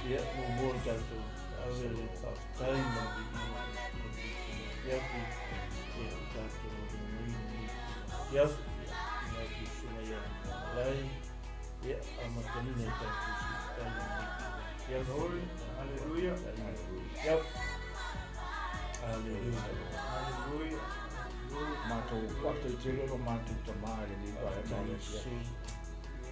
Ia, muamua ona tatou ave le faafetai ma le viiga i le Atua i lenei afiafi, ia ua tatou aulia mai lenei afiafi. Ia, tuuina atu i le Susuga ia Malae, ia, amataina i tatou siutai i lenei afiafi. Haleluia. Afiafi. Haleluia. Haleluia. Matou faafetai tele lo matou Tama i lenei vaega o le afiafi.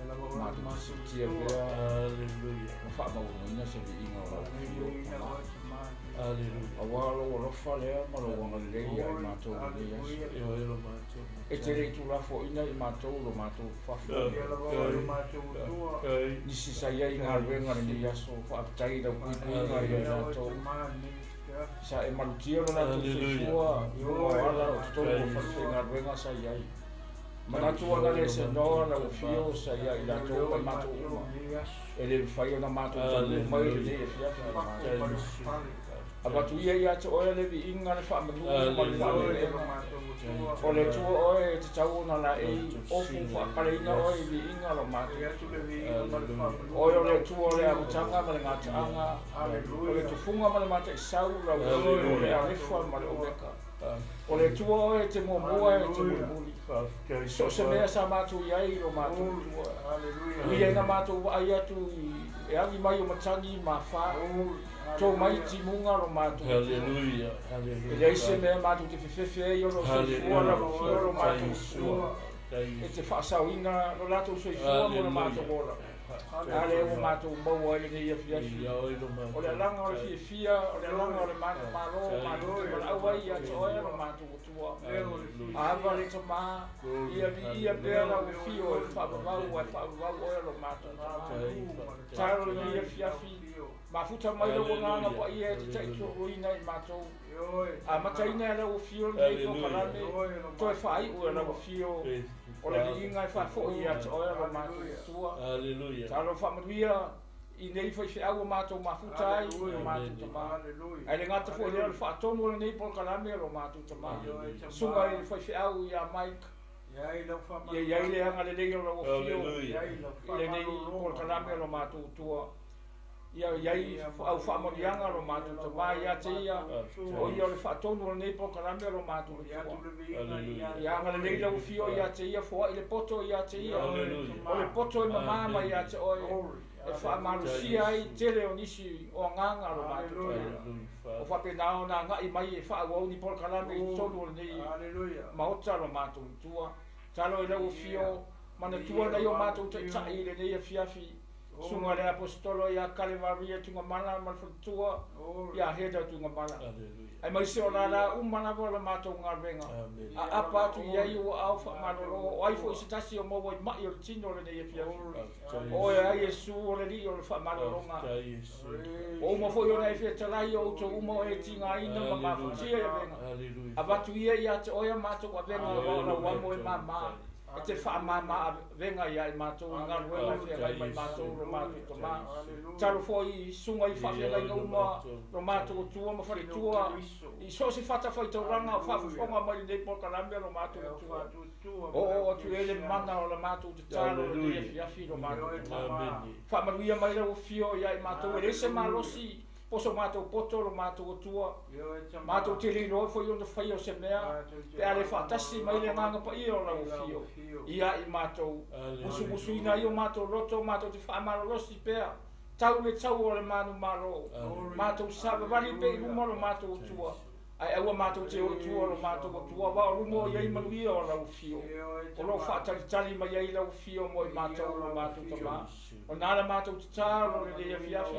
Matou te siitia pea Haleluia. ma faamaualugaina se viiga o lau afio, Tama. Haleluia. Aua lou alofa lea ma lou agalelei ia i matou i lenei aso. Ioe lo matou. E te le i tuulafoaiina i matou lo matou fafo. Nisi sa i ai i galuega i lenei aso, faafetai i lau puipuiga ia i latou. Sa e malutia lo latou soifua i luga o ala o totonu o falefaigaluega sa i ai. Manatu ana le senoa lau afio sa ia i latou ma i matou uma. E le mafai ona matou taunuu mai i lenei afiafi o matou. Avatu ia ia te oe le viiga, le faamanu ma le faalelega. O le Atua oe e tatau ona laei ofu faapaleina oe i viiga lo matou. Oe o le Atua o le amataga ma le gataaga, o le tufuga ma le mataisau, lau afio o le Alefa ma le Omeka. O le Atua oe e te muamua e te mulimuli. So o se mea sa matou i ai lo matou Atua. Ui ai na matou vaai atu i e agi mai o matagi ma fa, tō mai timuga lo matou Atua. Haleluia. Haleluia. E leai se mea matou te fefefe ai o lo soifua lau afio lo matou Atua. E te faasaoina lo latou soifua mo lo matou ola. A lea ua matou maua ai lenei afiafi. O le alaga o le fiafia, o le alaga o le manumalo, matou te valaau ai ia te oe lo matou Atua. Ava le Tama, ia viia pea lau afio e faavavau ai faavavau oe lo matou Tama. Talo lenei afiafi, mafuta mai lau agaga paia e te taitoloina i matou. Amataina e lau afio lenei polokalame, toe faaiu e lau afio o le viiga e faafoi ia te oe lo matou Atua. Haleluia. Talo faamanuia i nei faifeau o matou mafuta ai lo matou Tama. Ae le gata foi lea o le faatonu o lenei polokalame lo matou Tama. Suga i le faifeau ia Mike, ia i ai le agalelei o lau afio Haleluia. i lenei polokalame lo matou Atua. Ia i ai au faamanuiaga lo matou Tama ia te ia, o ia o le faatonu o lenei polokalame lo matou Atua. Ia agalelei lau afio ia te ia, foai le poto ia te ia. O le poto e mamā mai ia te oe, e faamalosia ai tele o nisi o agaga lo matou Tama. O faapena ona agai mai e faaauau ni polokalame i totonu o lenei maota lo matou Atua. Talo i lau afio, manatua nai o matou taitai i lenei afiafi. Susuga le Aposetolo ia Kalevaria Tugamala ma le faletua ia Heda Tugamala. Haleluia. Aemaise o lala uma lava o le matou galuega. Aapa atu i ai ua ao faamalolo, o ai foi se tasi o maua i mai o le tino o lenei afiafi. O e ai Iesu o le Alii o le faamalologa. O uma foi ona e fetalai o outou uma o e tigaina ma mafatia i avega. Avatu ia ia te oe a matou avega aua o lau amo e māmā. E te faamāmā avega ia i matou i galuega e feagai mai matou lo matou Tama. Talo foi i susuga i faafeagaiga uma lo matou Atua ma faletua i so o se fatafaitaulaga o faafofoga mai lenei polokalame lo matou Atua. Oo atu i ai le mana o le matou tatalo i lenei afiafi lo matou Tama. Faamanuia mai lau afio ia i matou, e leai se malosi po so matou poto lo matou Atua. Matou te le iloa foi ona faia o se mea, pe a le faatasi mai le agaga paia o lau afio ia i matou. Musumusuina ai o matou loto, matou te faamalolosi pea, tau le tau o le manumalo. Matou savavali pea i luma o lo matou Atua. Ae aua matou te o i tua o lo matou Atua, aua o luma o i ai manuia o lau afio. O lo o faatalitali mai ai lau afio mo i matou lo matou Tama. O na la matou tatalo lenei afiafi.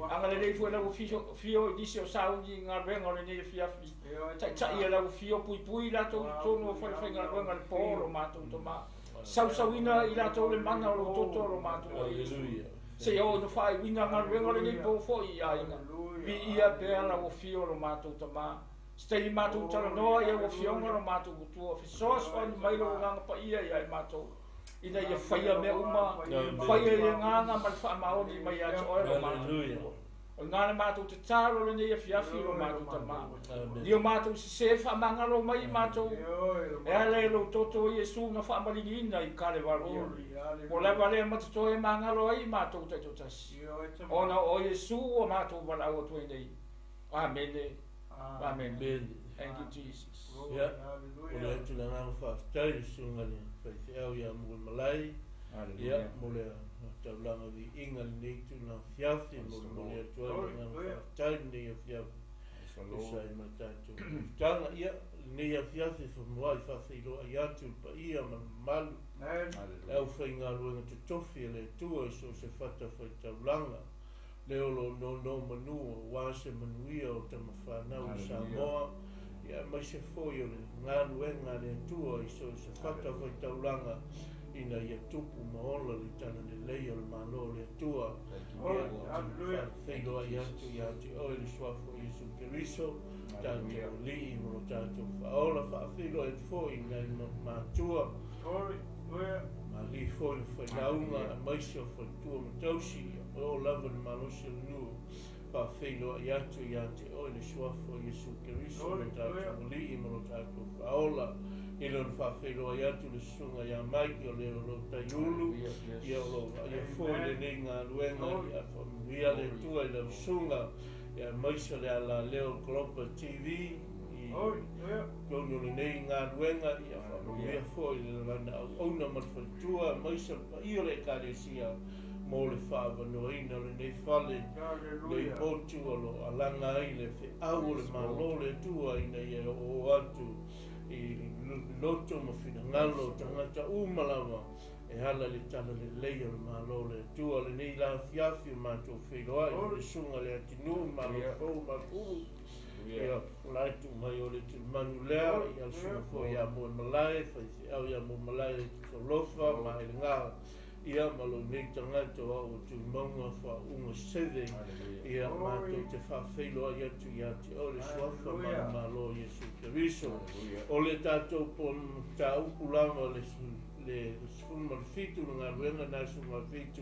Agalelei foi lau afio i nisi o sauni i galuega o lenei afiafi. Taitai e lau afio puipui latou i totonu o falefaigaluega le po lo matou Tama. Sausauina i latou le mana o lo toto lo matou o Iesu. Seia oo ina faaiuina galuega o lenei po foi i aiga. Viia pea lau afio lo matou Tama. Se taimi matou talanoa i au afioga lo matou Atua. Fesoasoani mai lou agaga paia ia i matou, ina ia faia mea uma, faia i le agaga ma le faamaoni mai ia te oe lo matou Atua. O lena le matou tatalo lenei afiafi i lo matou Tamā. Ni o matou sesē faamagalo mai i matou, e ala i lou toto o Iesu na faamaliliina i Kalevaria. Ua lava lea ma totoe e magalo ai i matou taitoatasi, ona o Iesu ua matou valaau atu ai nei. Amene. Amene. Thank you, Jesus. Ia, momoli atu le agaga faafetai i le Susuga i le Faifeau ia Muaimalae, ia, mo le taulaga viiga i lenei itula afiafi, e molimoli atu ai le agaga faafetai i lenei afiafi e tusa ai ma le tatou mafutaga. Ia, lenei afiafi e famuai faafeiloai atu i le paia ma le mamalu, le aufaigaluega totofi a le Atua i so o se fatafaitaulaga, le o lo o nonomanu aua se manuia o tama fanau i Samoa, ia aemaise foi o le galuega a le Atua i so o se fatafaitaulaga ina ia tupu ma ola le talalelei o le Malo o le Atua. Ia, faafeiloai atu ia te oe le Suafa o Iesu Keriso, tatou Alii ma lo tatou Faaola, faafeiloai atu foi i nai matua, malie foi le failauga aemaise o faletua ma tausi, ia oo lava le malosi o le nuu, faafeiloai atu ia te oe le Suafa o Iesu Keriso, lo tatou Alii ma lo tatou Faaola. I lona faafeiloai atu le Susuga ia Mike o le o lo taiulu, ia o lo o vaaia foi lenei galuega, ia faamanuia le Atua i lau susuga, ia aemaise o le alaleo Global TV i totonu o lenei galuega, ia faamanuia foi i lana auauna ma le faletua, aemaise o le paia o le Ekalesia mo le faaavanoaina o lenei fale, lenei motu o lo o alaga ai le feau o le Malo o le Atua ina ia oooo atu i loto ma finagalo o tagata uma lava e ala i le talalelei o le Malo o le Atua. Lenei la afiafi o matou feiloai i le Susuga i le Atinuu Malo Fou ma Pulu, ia o la e tuu mai o le tulimanu lea, ia le Susuga foi ia Moemalae, faifeau ia Moemalae Tolofa ma Elega, ia ma lou nei tagata o au o Tuimauga faauuga seve, ia matou te faafeiloai atu ia te oe le Suafa ma le Malo o Iesu Keriso. O le tatou mataupu lava le 17 le galuega na 17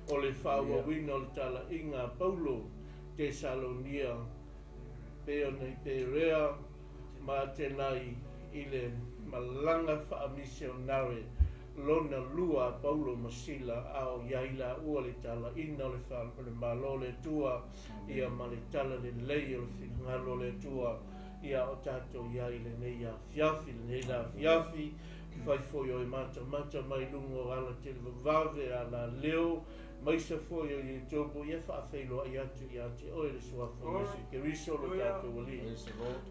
o le faaauauina o le talaiga a Paulo Tesalonia pei ona i Perea ma Atenai i le malaga faamisionare lona lua a Paulo ma Sila, a o i ai laua le talaina o le Malo o le Atua, ia ma le talalelei o le finagalo o le Atua, ia o tatou i ai i lenei afiafi, lenei la afiafi, fai foi o e matamata mai luga o ala televavave, ala leo, maise foi o YouTube, ia faafeiloai atu ia te oe le Suafa o Iesu Keriso lo tatou Alii,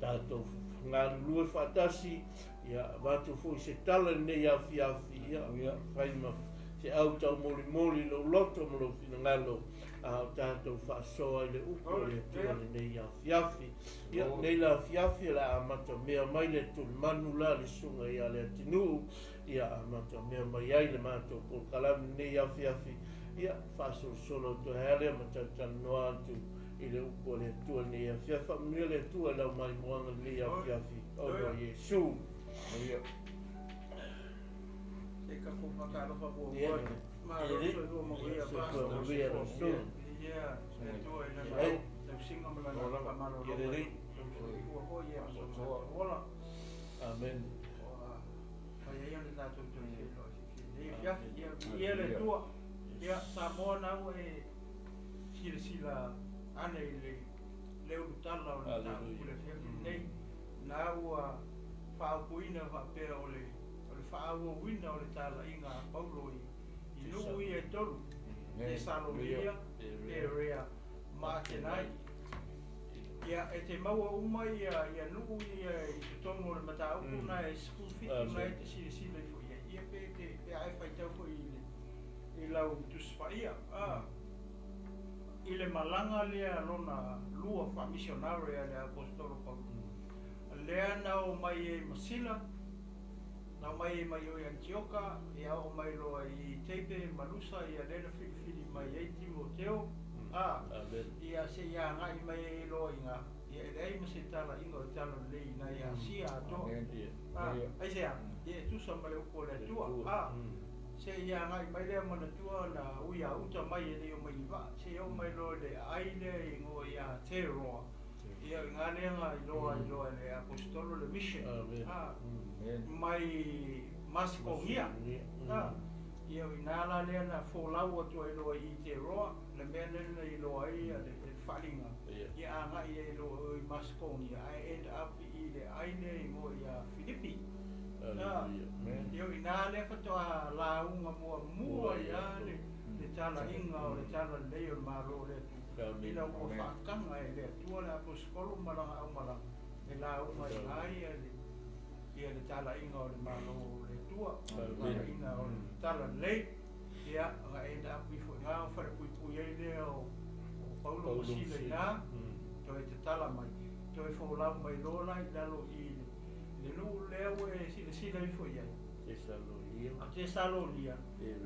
tatou galulue faatasi, ia avatu foi se tala i lenei afiafi, ia fai ma se au taumolimoli i lou loto ma lou finagalo, a o tatou faasoa i le upu o le Atua lenei afiafi. Ia, lenei la afiafi o le a amatamea mai le tulimanu la le Susuga ia le Atinuu, ia amatamea mai ai le matou polokalame lenei afiafi, ia faasolosolo atu ai lea ma talatalanoa atu i le upu o le Atua lenei afiafi. Faamanuia le Atua i lau maimoaga lenei afiafi, ona o Iesu. Se tatou faatalofa muamua i le Malo o le Soifua Manuia Pastor. Ia, le Atua i lana tausiga ma lana faamalologa i lou soifua foi ia ma so matou ola. Amen. Ua fai ai ona tatou toe feiloai i lenei afiafi. Ia, viia le Atua. Ia, Samoa na ua e silasila ane i le ulutala o le mataupu i le afiafi lenei. Na ua faaupuina faapea o le faaauauina o le talaiga a Paulo i nuu ia e tolu, Tesalonia, Perea ma Atenai. Ia, e te maua uma ia nuu ia i totonu o le mataupu na e 17 na e te silasila ifo i ai. Ia pe a e faitau foi i lau Tusi Paia. I le malaga lea lona lua faamisionare a le Apostolo Paulo. Lea na o mai e Masila, na o mai e mai o i Antioka, ia o mai loa i Teipe, Malusa, ia lea na filifili mai ai Timoteo, ia se ia agai mai ai loa i ngā, ia e leai ma se talaiga o le talalelei ina ia Asia atoa. Aisea, ia e tusa ma le upu o le Atua. Seia agai mai lea manatua na ui uta mai e le o mai ni vaa, seia oo mai loa i le aai lea e igoa ia Teroa. Ia o i ina lea na iloa ai loa e le Aposetolo le mission. Mai Masikogia. Ia o ina la lea na folau atu ai loa i Teroa, le mea lea na iloa ai le faaaliga, ia agai ai loa i Masikogia, ae end up i le aai lea e igoa ia Filipi. Ia o ina lea faatoa lauga muamua ai le talaiga o le talalelei o le Malo o le Atua. Ina ua faataga e le Atua le Aposetolo ma lana aumalaga, e lauga ai ia le talaiga o le Malo o le Atua, talaiga o le talalelei. Ia na end up ifo i ina falepuipui ai lea o Paulo ma Sila i ina, toe tatala mai, toe folau mai loa la i lalo i le nuu lea ua e silasila ifo i ai. Tesalonia. Tesalonia,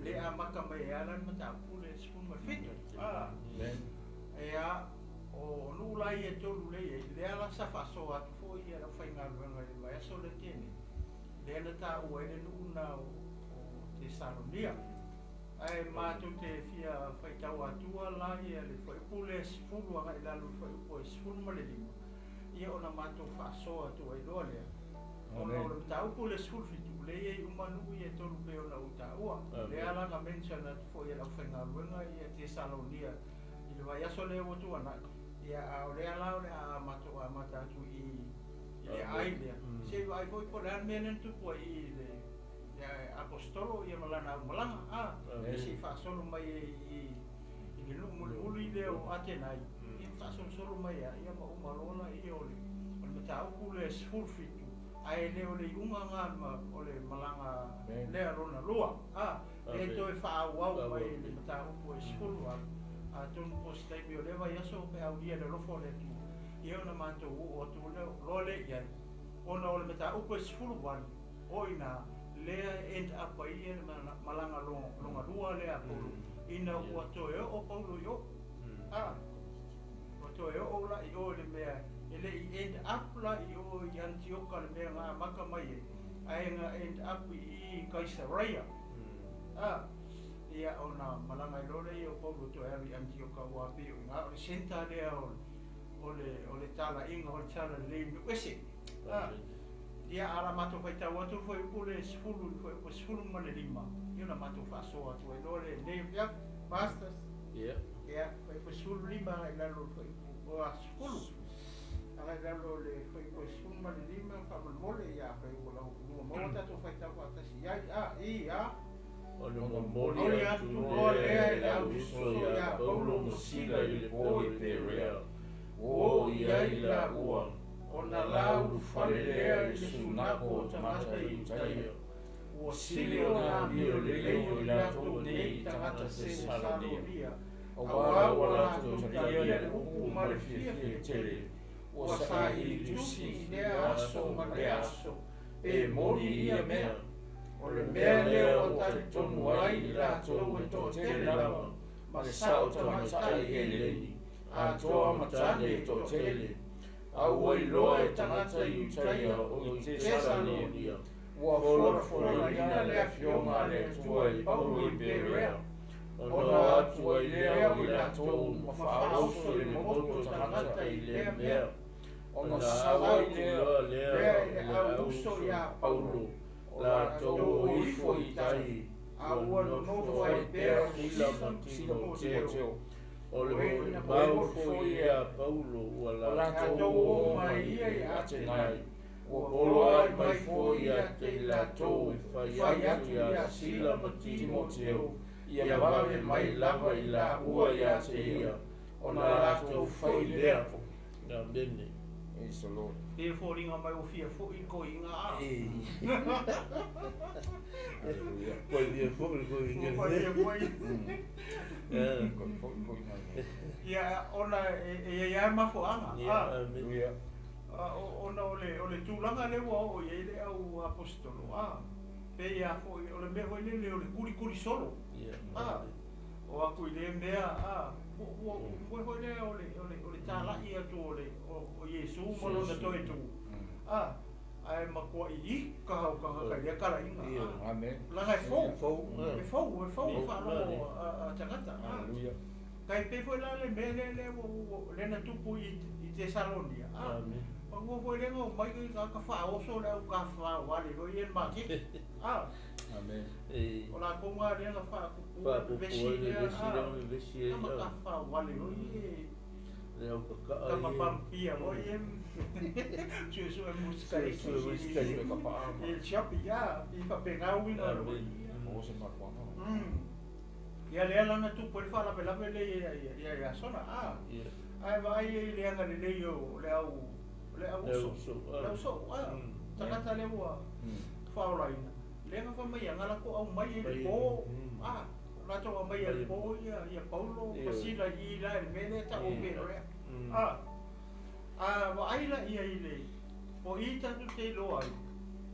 le amata mai ai la le mataupu le 17. Ia, o nuu la ia e tolu lea i ai, lea la sa faasoa atu foi ia lau faigaluega i le vaiaso le tele, lea na taua ai le nuu na o Tesalonia. Ae matou te fia faitau atua la ia le fuaiupu lea 10 agai i lalo i le fuaiupu e 15, ia ona matou faasoa atu ai loa lea. Ona o le mataupu le 17, lea e i ai uma nuu ia e tolu pei ona ou taua. Lea la na mention atu foi e lau faigaluega ia Tesalonia i le vaiaso lea ua tuanai. Ia a o lea la o le a matou amata atu i le aai lea. Se i vaai foi po o le a le mea lea na tupu ai i le Aposetolo ia ma lana aumalaga. Se i faasolo mai i le nuu mulimuli lea o Atenai, ia faasolosolo mai ai ia ma uma loa la ia o le mataupu le 17, ae le o le iuga na o le malaga lea lona lua. Le toe faaauau mai le mataupu e 18. Atonu po o se taimi o lea vaiaso pe aulia le alofa o le Atua, ia ona matou oo atu loa lea i ai. Ona o le mataupu e 18, o ina lea end up ai ia le malaga longa lua lea a Paulo, ina ua toe oo Paulo i o. Ua toe oo la i o i le mea, e le i end up la i o i Antioka le mea na amata mai ai, ae na end up i Kaisareia. Ia ona malaga ai loa lea o Paulo toe alu i Antioka, ua pei o ina o le center lea o le talaiga o le talalelei i nuu ese. Ia ala matou faitau atu le fuaiupu le 10 i le fuaiupu 15, ia ona matou faasoa atu ai loa le nei afiafi. Pastors. Ia fuaiupu 15 agai lalo i le fuaiupu 10. Agai lalo le fuaiupu 15 faamolemole, ia afai ua lau lua maua tatou faitau faatasi ai. Ia O le momoli atu loa lea i le auuso ia Paulo ma Sila i le po i Perea, ua oo i ai laua, ona la ulufale lea i le sunako o tagata i Iutaia. Ua sili ona amio lelei o i latou nei i tagata Tesalonia, aua ua latou talia le upu ma le fiafia tele, ua saili tusi i lea aso ma lea aso, pe moni ia mea. O le mea lea ua talitonu ai i latou e toatele lava, ma le sao tamaitai Heleni, atoa ma tane e toatele. A ua iloa e tagata i Iutaia o i Tesalonia, ua folafolaina le afioga a le Atua i Paulo i Perea, ona o atu ai lea o i latou ma faaoso i le momoto o tagata i lea mea, ona sau ai lea i le auuso ia Paulo, o latou o ifo i tai, a ua nonofo ai pea o Sila ma Timoteo. O le molimau foi ia Paulo ua latou oo mai ia i Atenai, ua poloai mai foi ia te i latou e fai atu ia Sila ma Timoteo, ia vave mai lava i laua ia te ia, ona latou fai lea. Amene. Praise the Lord. Pe foliga mai ua fia foi le koiga a. Hallelujah. Koi fia foi le koiga. Ua fia foi. Koi foi koiga. Ia ona e iai lava mafuaaga. Hallelujah. Ona o le tulaga lea ua oo i ai le au aposetolo. Pe ia foi o le mea foi lele o le kulikuli solo. O atu i lea mea ua foi lea o le talai atu o le o Iesu ma lona toe tu. Ae matua'i ika au tagata i lea talaiga. Amen. Leaga e fou. Fou. E fou, e fou le faalogo a tagata. Aleluia. Tai pei foi la le mea lea lea ua lea na tupu i Tesalonia. Pagua foi lea na omai tagata faaoso le au tafafao foi ia i le maketi. Amen. O latou na lea na faatupua le vesi lea. Tama tafafao foi ia. Le au kaka'a Tama pampia foi ia. Suesue musika i le siapi i faapena uiga o le O se mafuaaga. Ia lea la na tupu ai le faalavelave lea ia Iasona. Ae vaai ai i le agalelei o le au uso. Le au soo. Tagata lea ua faaolaina. Lea na fai mai aga latou aumai ai le po. Latou aumai ai le po ia Paulo ma Sila i la i le mea lea e tau o Perea. A vaai la ia i le o i tatou te iloa ai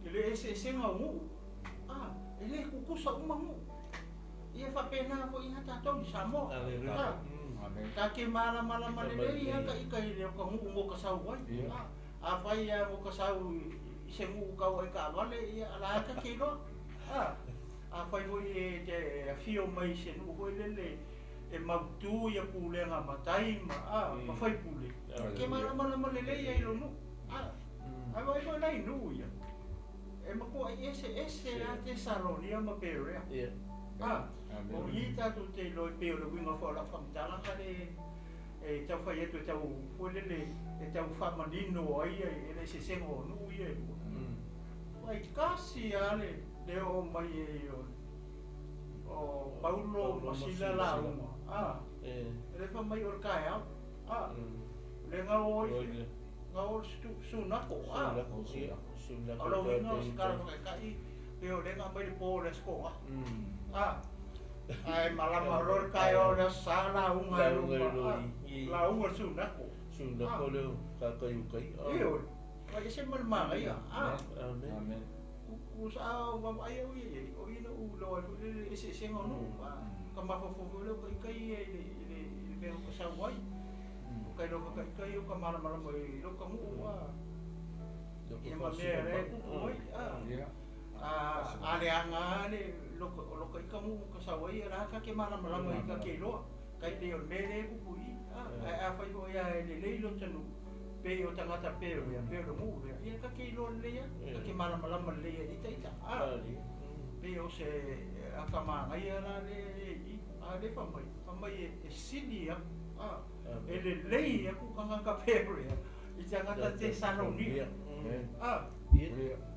i le eseesega o nuu. E le tutusa uma nuu. Ia faapena foi ia tatou i Samoa. Ta te malamalama lelei ia ka ika i le o ka nuu mo ka sau ai. Afai ia mo ka sau i se nuu kau ai kaavale ia ala ka te iloa. Afai foi e te afio mai se nuu foi lele e mautu ia pulega matai ma ma faipule. Ke malamalama lelei ia i lo nuu. Ai vai foi lai nuu ia. E matua i ese ese a Tesalonia ma Perea. O i tatou te iloa e pei o le uiga foi o lau faamatalaga le e taufai atu e tau foi lele e tau faamanino ai e le eseesega o nuu ia e lua. Ai kasi lava le oo mai ai o Paulo ma Sila lauga. E le fai mai o le taeao. Le gao ai gao le sunako. O le uiga o se tala faataitai pe o le na mai le po o le aso Toga. Ae malama loa le taeao o le aso Sa lauga e luma. Lauga le sunako. Sunako leo kakaiukai. Ioe. Ai ese ma le manaia. Amen. Ku sa o vaavaai au ia i o i na ou iloa ai foi le eseesega o nuu. Ka mafaufau foi lea o taitai ia i le mea o ka sau ai. O ka iloa faataitai o ka malamalama i lou taunuu. Ia ma mea lea e tupu ai. A leaga le o lo ika nuu ka sau ai la ka ke malamalama i ka ke iloa. Kai pei o le mea lea e tupu i. Ae afai foi ia e lelei lo tanu pe o tagata pe o ia pe o le nuu lea. Ia ka ke iloa lelei ia. Ka ke malamalama lelei ia ita ita. Pe o se akamagaia la le i. A le fai mai e sili aku. E lelei aku tagata Perea i tagata Tesalonia.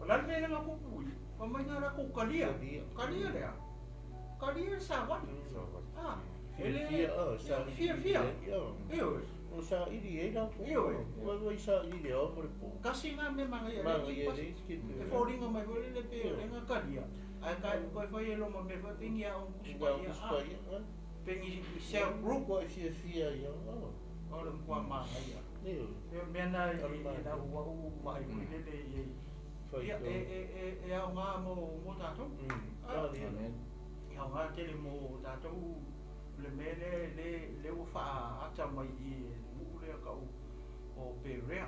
O la le mea lea na tupu i. Fai mai na latou kalia. Kalia lea. Kalia le savali. Fia fia fia. Ioe. O sa ili e la. Ioe. O sa ili o mo le po. Kasi ngā mea mangaia. E fōringa mai foi lele pe o lenga kalia. Ae kai koe fai e loma mea foi pengi a o kusipaia. Pengi i cell group. Koe fia fia ia. O le mkua mangaia. Ioe. E mea na i na ua u mai foi lele i. Ia e au ngā mo tātou. E au ngā tele mo tātou le mea le le ua faaata mai i le nuu lea kau o Perea.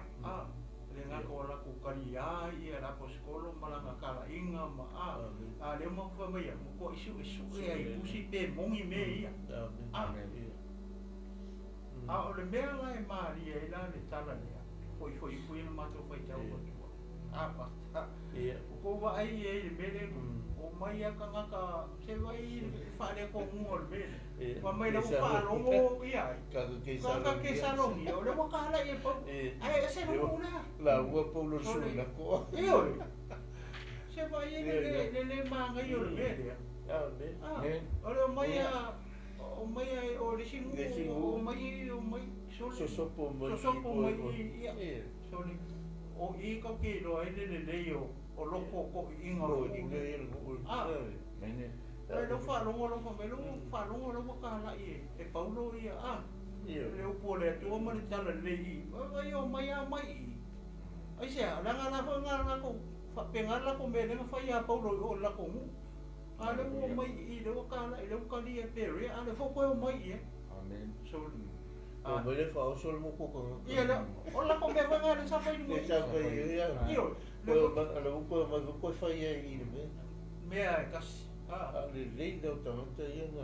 Le ngaka o lakou kaliā ia laposikolo ma laga kalaiga ma a lea ua matou fai mai ia matua'i su'esu'e ai pusi pe mogi mea ia. A o le mea la e malie ai la le tala lea fo'ifo'i upu ia na matou faitau atua. Pasta o kou vaai ai i le mea lea o mai a tagata se vai le faaletonuga o le mea lea. Fai mai le ua faalogo ia ai. Kaka Kesalonia o le ua kala'i e Paulo. Ae ese le nuu lea. La ua Paulo sunako. Ioe. Se vai ai le le magaia o le mea lea. Amen. O le omai a o mai a o le isi nuu o mai sole. Sosopo mai. Sosopo mai ia. Sole. O i ka ke iloa ai le lelei o loko ko'i'iga o le nuu. Ai lau faalogo lau fai mai lau faalogo lau ua kala'i e Paulo ia le upu o le Atua ma le tala lelei i. Ai o mai a mai i. Ai sea, leaga la foi nga lakou faapena le lakou mea lea na fai ia Paulo i o i le lakou nuu. A lea ua omai i i lea ua kala'i lea ua kalia e Perea a lea foi ua toe omai i ai. Amen. So O mai le faaoso le moku o kagaka. Ia lea, o le lakou mea foi nga lea sa fai i luga. Le sa fai ia. Ioe, Koe o mai koe fai ai i le mea. Mea e tasi. A le lei lau tagata ia na,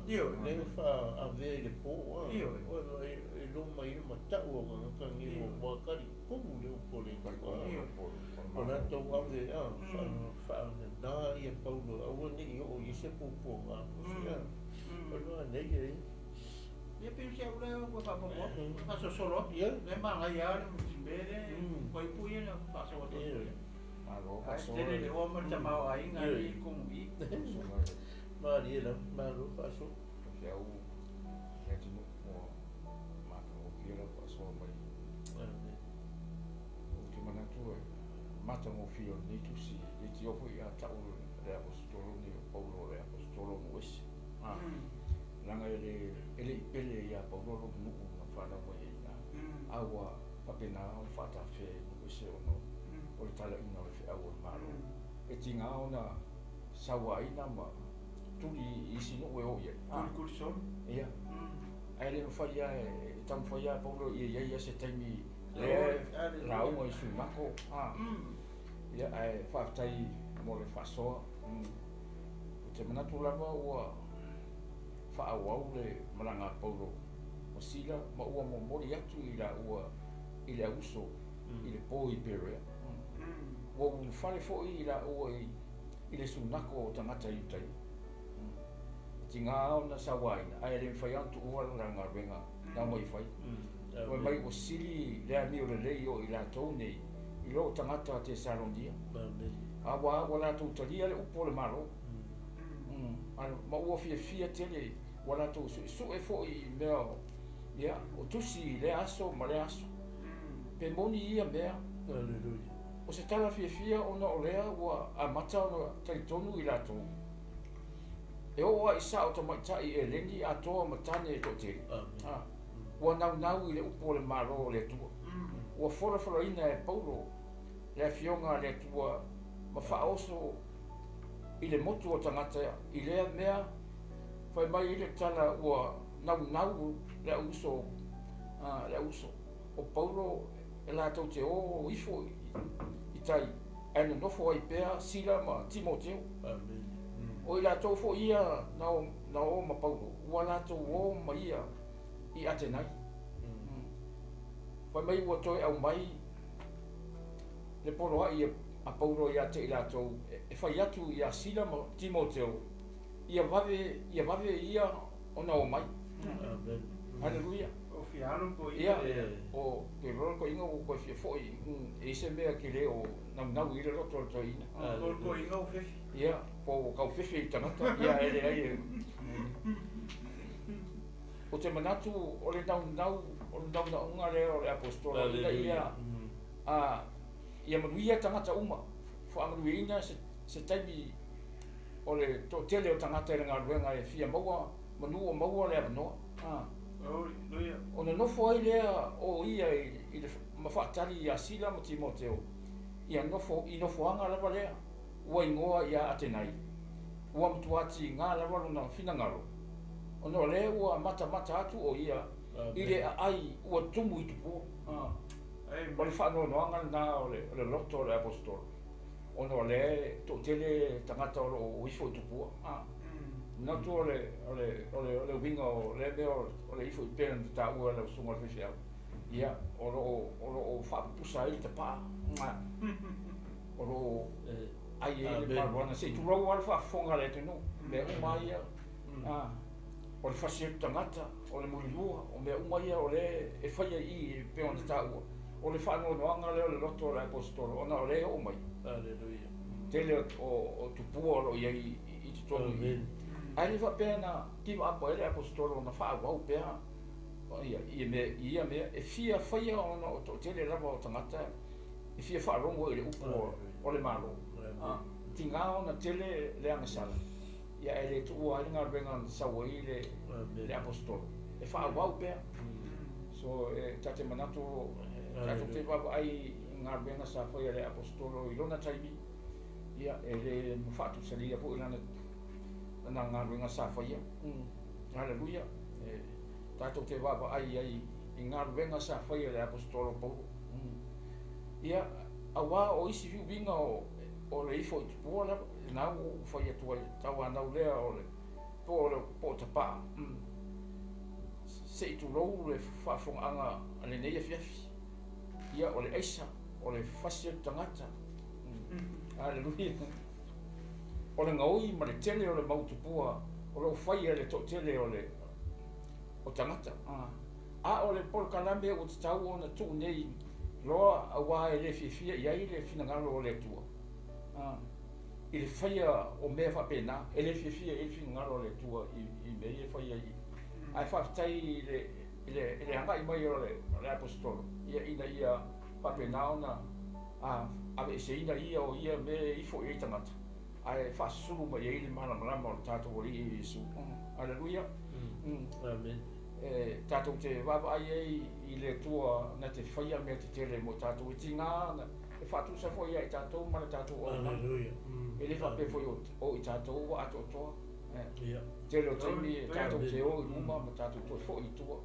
lea faaavea i le pō, e lo mai le matau o tagata nei ua kali tumu le upu o le Atua. O latou ave, faanana ia Paulo, aua ne i oo i se puapuaga aposi, o le manaia ia. Ia pe se au lea ua faapopo, faasosolo atu. Le manaia lava le mea lea, fuaiupu ia na faasoa atu. Malo Ae faasoa. tele le oa ma le tamaoaiga i totonu i i. Malie lava, malo faasoa. Faifeau le atunuu ua matagofie lau faasoa mai. Ou te manatu e matagofie o lenei tusi, e leitioa foi ia tau le aposetolo nei o Paulo o le aposetolo o nuu ese. Leaga e le i pele ia Paulo lona nuu na fanau mai ai i ina, a ua faapena ona faatafea i nuu ese ona o le talaiga o le feau o le Malo. E tiga ona sauaina ma tuli i isi nuu e o i ai. Tulikuli solo. Ia. Ae le mafai lava e taumafai lava Paulo ia i ai se taimi lea lauga i Sunako. Ia, ae faafetai mo le faasoa. Ou te manatu lava ua faaauau le malaga a Paulo ma Sila ma ua momoli atu i laua i le auso i le po i Perea. Ua ulufale foi i laua i le sunako o tagata Iutaia. E tiga ona sauaina, ae le mafai lava ona tuua lana galuega na omai fai. Fai mai ua sili le amio lelei o i latou nei i lo tagata Tesalonia. A ua latou talia le upu o le Malo. Ma ua fiafia tele, ua latou suesue foi i mea ia, o tusi i lea aso ma lea aso. Pe moni ia mea. O se tala fiafia ona o lea ua amata ona talitonu i latou. E oo lava i sao tamaitai eleni atoa ma tane e toatele. Ua naunau i le upu o le Malo o le Atua. Ua folafolaina e Paulo le afioga a le Atua ma faaoso i le motu o tagata i lea mea fai mai i le tala ua naunau le auso, le auso o Paulo e latou te o ifo i tai ae nonofo ai pea Sila ma Timoteo. O i latou foi ia na o ma Paulo, ua latou o ma ia i Atenai. Fai mai ua toe aumai le poloai a Paulo ia te i latou e fai atu ia Sila ma Timoteo ia vave ia ona o mai. Haleluia. O fialo ko ia. O te lolo ko inga o ko fia foi e se mea ke le o naunau i le loto o le toeaina. O ko inga o fefi. Ia, po kau fefi i tagata, ia e leai e. O te manatu o le naunau, o le naunauga lea o le apostola ina ia ia manuia tagata uma, faamanuiaina se taimi o le toatele o tagata i le galuega e fia maua manu o maua le avanoa. Ona nofo ai lea o ia i le ma faatali ia Sila ma Timoteo ia nofo i nofoaga lava lea ua igoa ia Atenai. Ua matua tiga lava lona finagalo ona o lea ua matamata atu o ia i le aai ua tumu i tupua. O le faanoanoaga lena o le loto o le apostolo ona o lea toatele tagata o loo ifo i tupua. Manatu o le uiga o lea mea o le ifo i pea na taua e lau susuga o le faifeau. Ia, o loo faapupusa ai le tapaa. O loo ai ai le maluana se i tulou lava le faafofoga a le atunuu. Mea uma ia, o le fasi atu tagata, o le mulilua, o mea uma ia o lea e faia i i pei ona taua. O le faanoanoaga lea o le loto o le apostolo ona o lea e oo mai. Tele o tupua o loo i ai i totonu i i. Ae le faapea na give up ai le apostolo na faaauau pea ia mea e fia faia ona o toatele lava o tagata e fia faalogo i le upu o le Malo. Tiga ona tele le agasala ia e le tuua ai le galuega na sau ai le apostolo e faaauau pea. So e tate manatu tatou te vaavaai i galuega sa faia le apostolo i lona taimi ia e le mafaatusalia foi lana galuega sa faia. Haleluia. Tatou te vaavaai ai i galuega sa faia le apostolo Paulo. Ia Auā o isi uiga o le ifo i tupua lava lena ua ou fai atu ai tauanau lea o le po o le po o tapaa. Se i tulou le faafofogaaga a lenei afiafi. Ia o le aisa, o le fasi o le tagata. Aleluia. O le gaoi ma le tele o le mau tupua o loo faia e le toatele o le o tagata. A o le polokalame ua tatau ona tuu nei loa auā e le fiafia i ai le finagalo o le Atua. I le faia o mea faapena, e le fiafia i ai le finagalo o le Atua i mea ia e faia i. Ae faafetai i le agai mai o le aposetolo, ia ina ia faapena ona aveeseina ia o ia mea e ifo i ai tagata, ae faasusulu mai ai le malamalama o le tatou Alii Iesu. Aleluia. Amen. E tatou te vaavaai ai i le Atua na te faia mea tetele mo tatou e tiga e faatusa foi ia i tatou ma le tatou auaunaga. Aleluia. E le faapea foi o i tatou ua atoatoa. Ia. Tele o taimi e tatou te o i luma ma tatou toe foi i tua.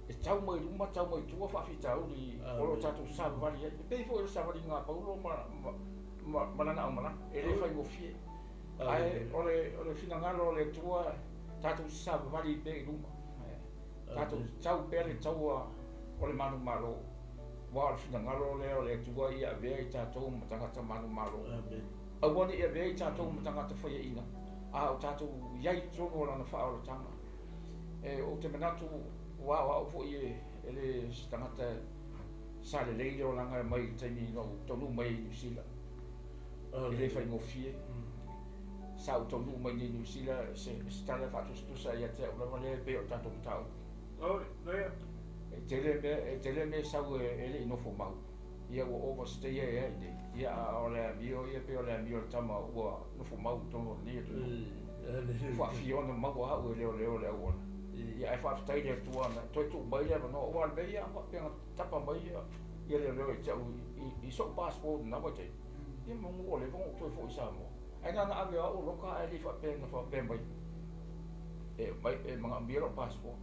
E tau mai luma, tau mai tua faafitauli o lo tatou savavali ai. E pei foi o le savaliga a Paulo ma lana aumalaga. E le faigofie. Ae o le finagalo o le Atua tatou savavali pea i luma. Tatou tau pea le taua o le manumalo. Ua o le finagalo lea o le Atua ia avea i tatou ma tagata manumalo. Aua ne i avea i tatou ma tagata faiaina, a o tatou i ai i totonu o lana faaolataga. E ou te manatu ua o au foi e le se tagata sa lelei le olaga mai i le taimi na ou taunuu mai ai i Niu Sila. E le faigofie. Sa ou taunuu mai nei i Niu Sila se tala e faatusatusa ia te au lava lea e pei o le tatou mataupu. E tele mea sau e le i nofo mau. Ia ua overstay ai ai nei. Ia a o le amio ia pei o le amio o le tama ua nofo mau i totonu o lenei atunuu. Faafiona maua au e leoleo le auala. Ia ae faafetai le Atua na toe tuu mai le avanoa. Ua o le mea ia faapea na tapa mai ia leoleo ia te au i sou passport na vaitaimi. Ia manu ua leva ona ou toe foi i Samoa. Ae na ave au loka ae le faapea na faapea mai. E manaomia lou passport.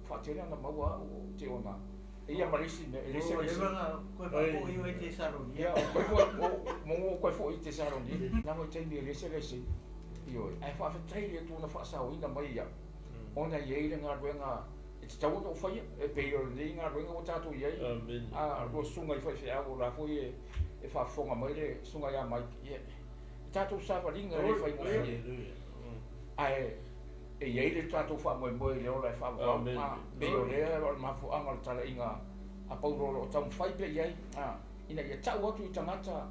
Faatele ona maua au o te ona. Ia ma le isi mea, e le se isi. Ia, o koe foi i Tesalonia. Na vaitaimi e le se lese. Ioe, ae faafetai le Atua na faasaoina mai ia. Ona i ai le galuega e tatau ona ou faia, e pei o lenei galuega ua tatou i ai. A lua susuga i faifeau o la foi e faafofoga mai le susuga ia Mike. Ia, e tatou savaliga e le faigofie. Ae e i ai le tatou faamoemoe i le ola e faavavau. Pei o lea o le mafuaaga o le talaiga a Paulo o lo o taumafai pea i ai. Ina ia tau atu i tagata,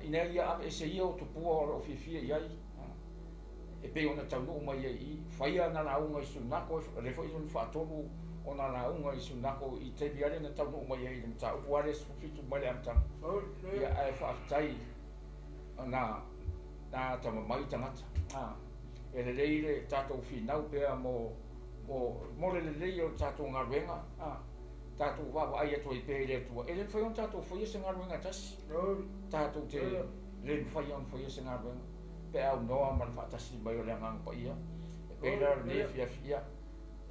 ina ia aveese ia o tupua o lo o fiafia i ai. E pei ona taunuu mai ai i faia na lauga i Sunako, le foi ona faatolu ona lauga i Sunako i taimi ale na taunuu mai ai i le mataupu ale 17 mai le amataga. Ia ae faafetai na tamamai tagata. E lelei le tatou finau pea mo le lelei o le tatou galuega. Tatou vaavaai atu ai pea i le Atua. E le mafai ona tatou faia se galuega tasi. Tatou te le mafai ona faia se galuega pe aunoa ma le faatasi mai o le Agaga Paia. E pei la o lenei afiafi, ia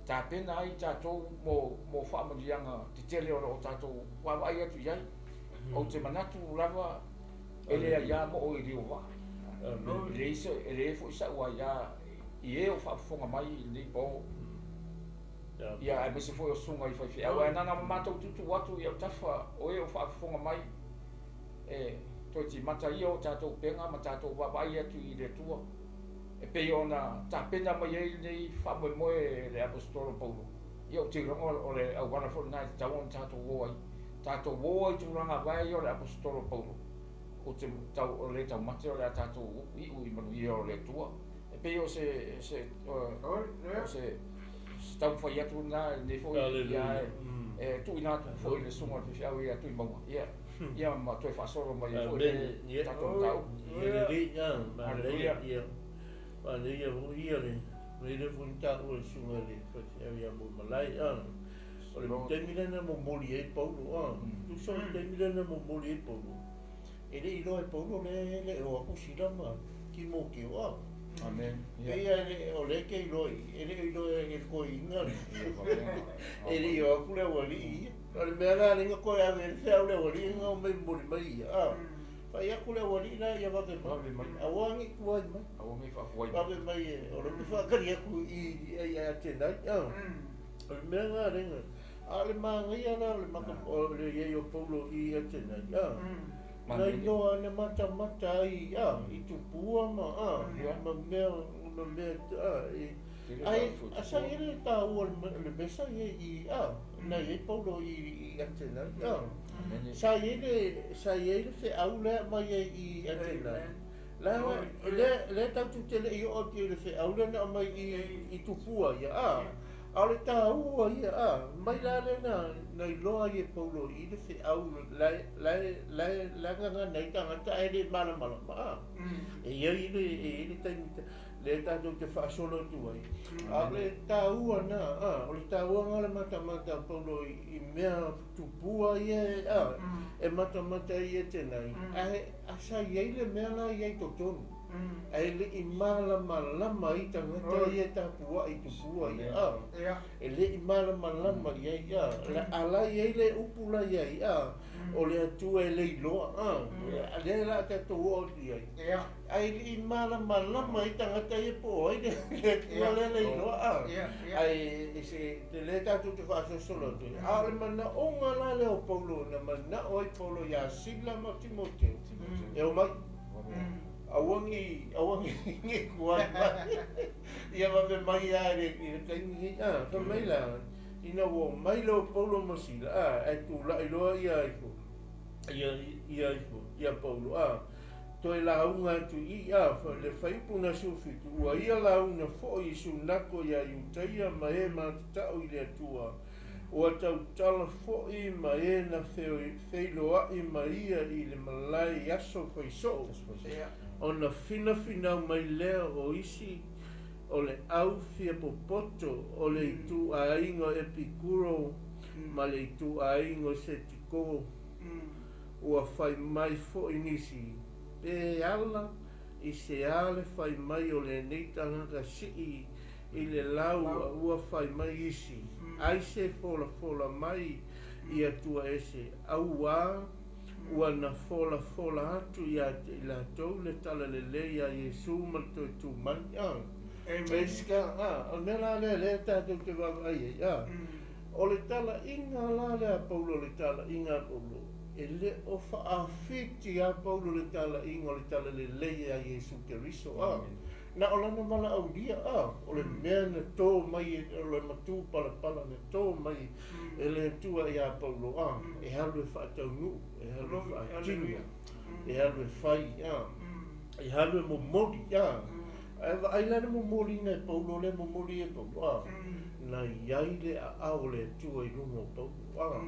tapena ai tatou mo faamanuiaga tetele o lo o tatou vaavaai atu i ai. Ou te manatu lava e le aiā mo o i liuvaa. E le foi sau aiā i e o faafofoga mai i lenei po. Ia aemaise foi o susuga i faifeau. Ae na matou tutu atu i autafa o e o faafofoga mai. E toe timata ia o tatou pega ma tatou vaavaai atu i le Atua. E pei ona tapena mai ai lenei faamoemoe le aposetolo Paulo. Ia ou te iloga o le auala foi lena e tatau ona tatou o ai. Tatou o ai tulaga vae ia o le aposetolo Paulo. O te tau o le taumate o le a tatou iu i manuia o le Atua. E pei o se taumafai atu lena lenei foi ia e tuuina atu foi le susuga o le faifeau ia Tuimauga. Ia ia ma toe faasolo mai ai foi le tatou mataupu. Aleluia. Manaia foi ia le le foi taua le susuga i le faifeau ia Muaimalae. O le taimi lena momoli ai Paulo. Tusa o le taimi lena momoli ai Paulo. E le iloa e Paulo le o atu Sila ma Timoteo. Amen. Ia o le ke iloi, e le iloi e koinga. E le o aku le wali. O le mea la lenga koe ave le feau le wali nga o mai moli mai ia. Fai aku le wali la ia vave mai. Awangi kuai mai. Awangi fa kuai. Vave mai o le whakari aku i a tenai. O le mea nga lenga. A le maangaia la le maka o le iei o Paulo i a tenai. Na iloa na matamata ai i tupua ma ma mea ai asa i le tāua le mesa i na iei Paulo i Atenai sa iei le feau lea mai ai i Atenai la le tautu tele i o atu i le feau lea na mai i tupua ia a o le tāua ia mai la le na iloa i e Paulo i le feau la nganga nei tangata e le malamalama e iai le taimi le tātou te whaasolo tu ai. A le tāua nā, o le tāua ngā le matamata Paulo i mea tupua ia e matamata i e tenai. A sa iai le mea la iai totonu. A le i malamalama i tangata ia tāpua i tupua ia. E le i malamalama ia ia. A la iai le upu la iai o le atua e leiloa. A le la tātou o iai. Ai i malamalama i tangata ia po ai le atua le leiloa. Ai se te le tātou te whaasosolo atu. A o le manaonga la lea o Paulo na manao ai Paulo ia Sila ma Timoteo. E o mai. Awangi ngi kuai mai. Ia vave mai a le taimi ka mai la. Ina ua mai leo Paulo ma Sila e tūlai loa ia ifo. Ia ifo, ia Paulo Toe launga atu i le whaipu na sufitu. Ua ia launga foi i sunako ia Iutaia ma e matatau i le atua. Ua tautala foi ma e na feiloai ma ia i le malai aso whaisoo. Ona finawhinau mai lea o isi o le au fia popoto o le itu ainga Epikuro ma le itu ainga Setiko. Ua whai mai foi nisi. Pe ala i se ale whai mai o le nei tangata sii i le lau ua whai mai isi. Ai se fola fola mai i atua ese. Aua ua na fola fola atu ia i latou le tala lelei ia Iesu ma le toe tū mai. Eska, o mea la lea lea tātou te vaavaai ai. O le tala inga la lea Paulo le tala inga Paulo. E le o whaafiti a Paulo le tala inga o le tala lelei a Iesu Keriso. Na o lana mala aulia o le mea na tō mai o le matū palapala na tō mai e le atua ia Paulo e halu e whaataunuu, e halu e whaatino, e halu e whai, e halu e momoli, E vaai la le momoli na e Paulo le momoli e Paulo na iai le aao le atua i luga o Paulo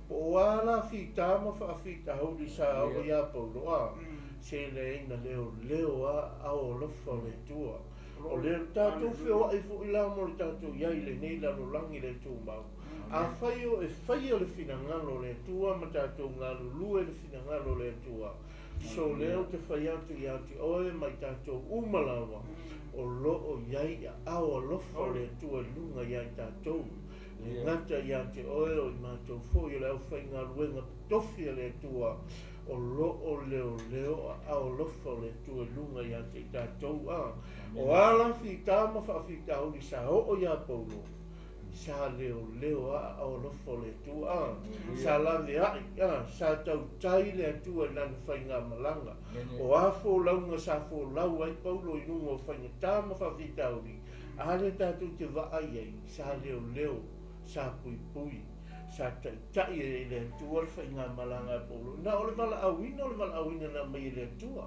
Po o a la fita ma whaafita hauli sa o ia Paulo se le ina leo leo a ao alofa o le atua. O le tātou feoai foi la mo le tātou iai le nei lalolagi le tumau. A whai o e whai o le finangalo le atua ma tātou ngalulue le finangalo le atua. So leo te whai atu ia te oe mai tātou umalawa o loo iai a ao alofa o le atua i lunga ia i tātou. Le ngata ia te oe o i mātou foi o le au whai ngaluenga tofi o le atua o loo leo leo a ao alofa o le atua i lunga ia te i tātou. O ala whita ma whaafita huli sa oo ia Paulo. Sa leo leo a ao alofa o le atua. Sa lawe ai, sa tautai le atua i lana whainga malanga. O a fōlaunga sa fōlau ai Paulo i lunga o whainga tā ma whaafita huli. A le tātou te vaai ai, sa leo leo, sa pui pui, sa taitai e le atua le whainga malanga e Paulo. Na o le wala auina, o le wala auina na mai e le atua.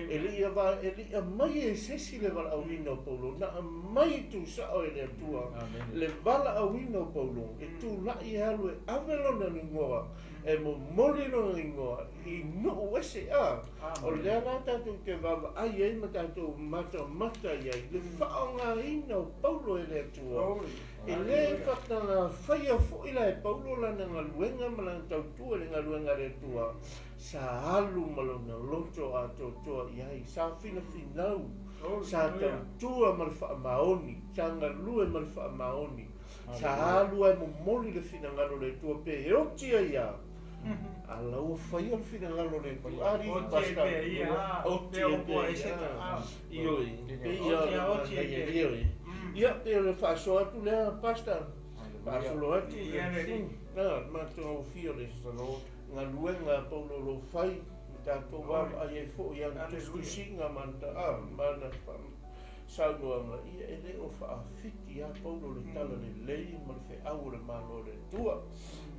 E le ia mai e sesi le wala auina o Paulo, na a mai tu sao e le atua. Le wala auina o Paulo, e tū lai e alu e ave lona ingoa, e momoli lona ingoa, i nuu ese a. O lea la tātou te vaavaai ai ma tātou matamata iai, le faaaogāina o Paulo e le Atua. E lē faatagafaia foʻi la e Paulo lana galuega ma lana tautua i le galuega a le Atua, sa alu ma lona loto atoatoa i ai, sa finafinau, sa tautua ma le faamaoni, sa galue ma le faamaoni, sa alu ae momoli le finagalo o le Atua pe e oti ai a a la ua faia le finagalo o le Atua. Ali pasta oti e pea ia, ioe, pe ia o le manaia, ioe. Ia, pe o le faasoa atu lea pasta, faasolo atu le matagofie o le galuega a Paulo o lo o fai, ma tatou vaavaai ai foi i ana tusitusiga ma ana saunoaga, ia e lē o faafiti lava Paulo le talalelei ma le feau o le Malo o le Atua.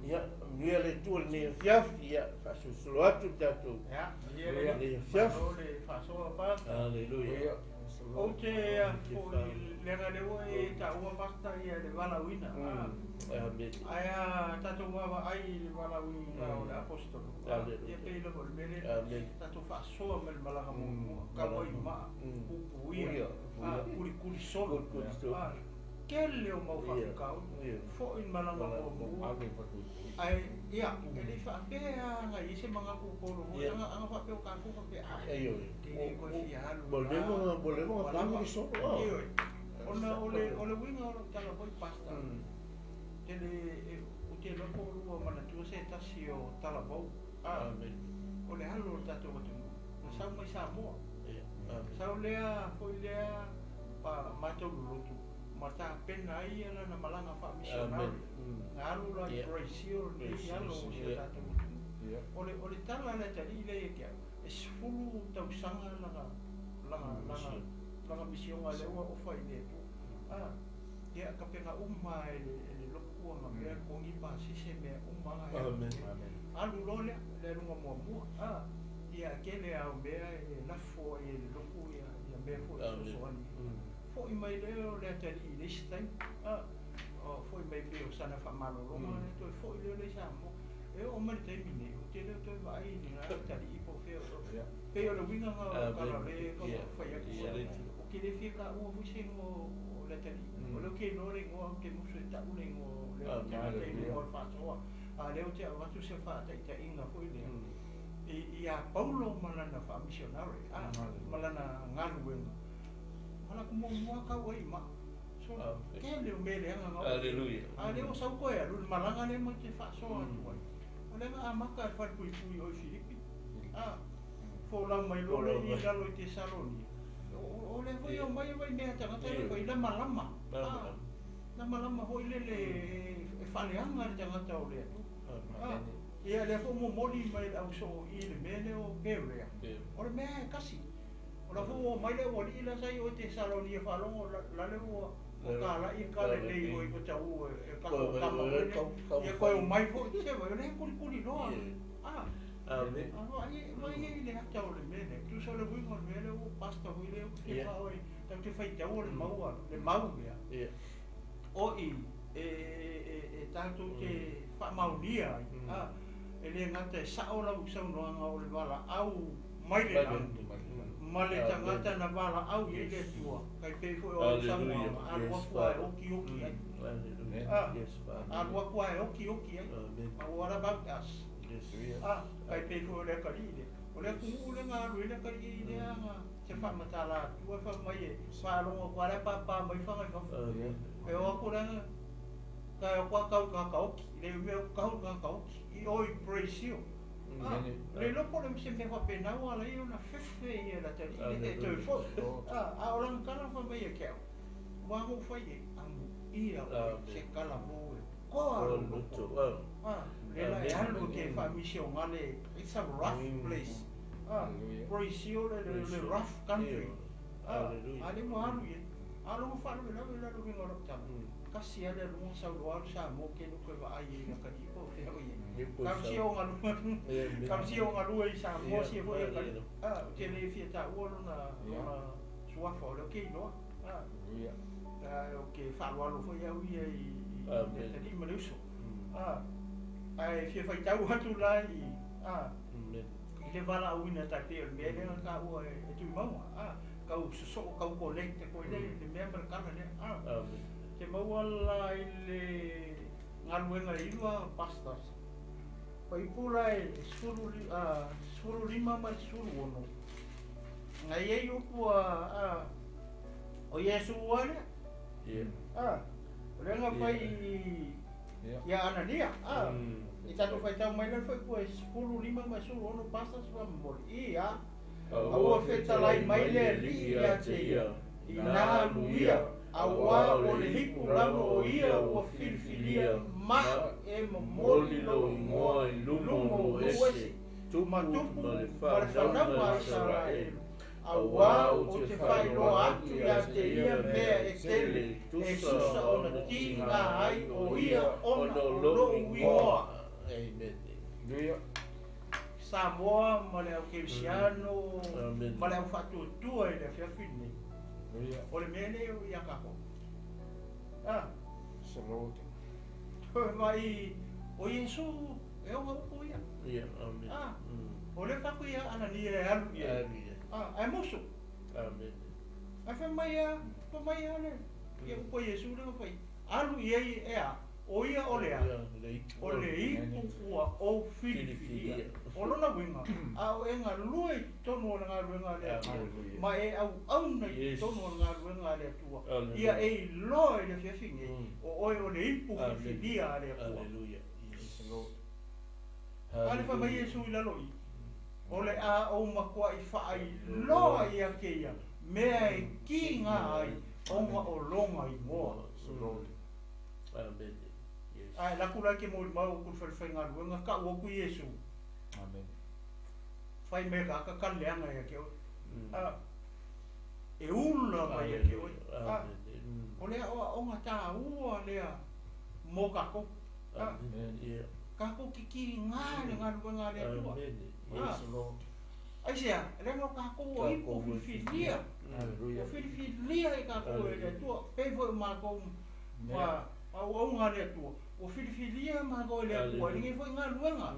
Ia manuia le Atua i lenei afiafi, ia faasolosolo atu le tatou lenei afiafi. Aleluia. Ou te foi leaga lea ua e taua pasta ia le valaauina. Ae a tatou vaavaai i le valaauina o le aposetolo, ia pei lava o le mea lea tatou faasoa mai le malaga muamua, tau ai maa, puipuia, kulikuli solo, tele o mau faafitauli, foi le malaga muamua. Ae ia, e le i faapea aga i ai se manatu o Paulo foi, aga faapea o tatou faapea, ai, te le toe fia alu. Ua leva ona kulikuli solo. Ioe, ona o le uiga o lau tala foi pasta, tele ou te iloa po o lua manatua se tasi o talavou, o le alo o le tatou atunuu, na sau mai Samoa. Sau lea foi lea pa matou lolotu, ma tapena ai lana malaga faamisionari, na alu la i Brazil lenei alo o si o tatou atunuu. O le tala a le atalii lea ia te au, e 10 tausaga lana misioga lea ua ofa i le Atua. Ia kapena uma e le loku aga mea togi pasese mea uma aga alu loa lea le aluga muamua. Ia tele au mea e lafo ai e le loku ia mea foi fesoasoani. Foi mai lea o le atalii i le isi taimi, foi mai pei o sana faamalologa lea toe foi lea le i Samoa. E oo mai le taimi nei, ou te le o toe vaai i lena atalii po o fea, pei o le uiga na o lau tala o lea e taumafai atu. Ou te le fia taua foi se igoa o le atalii, o lea ou te iloa le igoa, ou te musu e tau le igoa o lea ou te gata i luga o le faasoa, a o lea ou te avatu se faataitaiga foi lea ia Paulo ma lana faamisionare, ma lana galuega. Alu atu muamua tau ai i maa. So, tele o mea leaga na oo. A o lea ua sau toe alu i le malaga lea ma te faasoa atu ai. O lea na amata e le falepuipui o i Filipi. Folau mai loa le i lalo i Tesalonia. O lea foi e omai vai mea tagata le fai lamalama. Lamalama foi lele e faaleaga le tagata o le Atua. Ia lea foi momoli mai le ausoo i le mea lea o Perea. O le mea e kasi. O la foi ua omai le aualii la sa i o i Tesalonia faalogo la le ua talai ka lelei oi ko tau e kako tama foi lea. Ia koe omai foi se vai o lea kulikuli loa. Vai i le ata o le mea lea. Tusa o le uiga o le mea lea ua pasta foi lea ua fia faa-oe. Tau te faitau le maua, le mau lea. O i e tatou te faamaonia ai. E le gata e sao lau saunoaga o le valaau mai le lagi, ma le tagata na valaau i ai le Atua, kai pei foi o au saunoaga, alu atu lava e okioki ai. Alu atu lava e okioki ai. But what about us? Kai pei foi o le atalii lea. O le atunuu lea na alu ai le atalii lea na se faamatala atua fai mai e faalogo atu lava la e pāpā mai faga i fafo. E o atu lea ka e o atu lava tau i tagata oti, le mea o tau i tagata oti, i o i Brazil. Le iloa po o le se mea faapena ua ala ai ona fefe ia le atalii lea e toe foi. A o lana tala fai mai ia te au, ua na ou fai i ai, amuia oe se tala mo e toa lou loto. Lea la e alu e te faamisionale, it's a rough place. Brazil le rough country. A lea ua alu i ai. A o lona faalavelave la le uiga o lau tala, kasi lava le aluga sau loa alu Samoa ke le toe vaai ai i le atalii po o fea o i ai. Talosia o galue, talosia o galue i Samoa sia foi atalii. Ou te le fia taua lona suafa o lea ou te iloa. Ou te faaaloalo foi au ia i le atalii ma le uso. Ae fia faitau atu la i i le valaauina tai pei o le mea lea na taua e Tuimauga. Tau sosoo, tau connect koe le mea ma le tala lea. te maua la i le galuega e 9 pastors. Faipula e 15 ma le 16. Ngai ai upu a o Iesu ale. O le fai ia Anania. I tatou faitau mai le fai e 15 ma 16 pastors fa momoli. Ia aua fetalai mai le alii ia te ia. Ina alu ia auā o le ipu lava o ia ua filifilia ma e momoli lou igoa i luma o nuu ese, ma tupu ma le fanauga a Isaraelu, auā ou te faailoa atu ia te ia mea e tele e susa ona tiga ai o ia ona o lou igoa. Amen. Samoa ma le au kerisiano ma le au faatuatua i le afiafi lenei. O le mea lea ia kākou. Mai o Iesu e oga upu ia. Ia, amen. O le faku ia Anania e alu ia. Ai musu. Amen. Ai fai mai ia, fai mai ia le. Ia upu Iesu le fai. Alu ia e a. O ia o le a. O le ipu ua ou filifilia. O lona uiga, a o e galue i totonu o le galuega a le Atua. Ma e auauna i totonu o le galuega a le Atua. Ia e iloa i le afiafi nei, o oe o le ipu filifilia a le Atua. A le fai mai Iesu i lalo i. O le a ou matuai faailoa ia te ia, mea e kiga ai, ona o lona igoa. Amen. Ae laku la ke molimau o ku le falefaigaluega ta'u atu Iesu. Amen. Fai me ka ka kaleaga ia te oe. E ula mai ia te oe. O le aʻoaʻoga tāua lea mo kākou. Kākou kikigā le galuega a le Atua. Aisea, leaga o kākou o ipu filifilia. O filifilia i kākou e le Atua. Pei foi o mākou ma auauga a le Atua. Ua filifilia mākou e le Atua. E lenei foi galuega.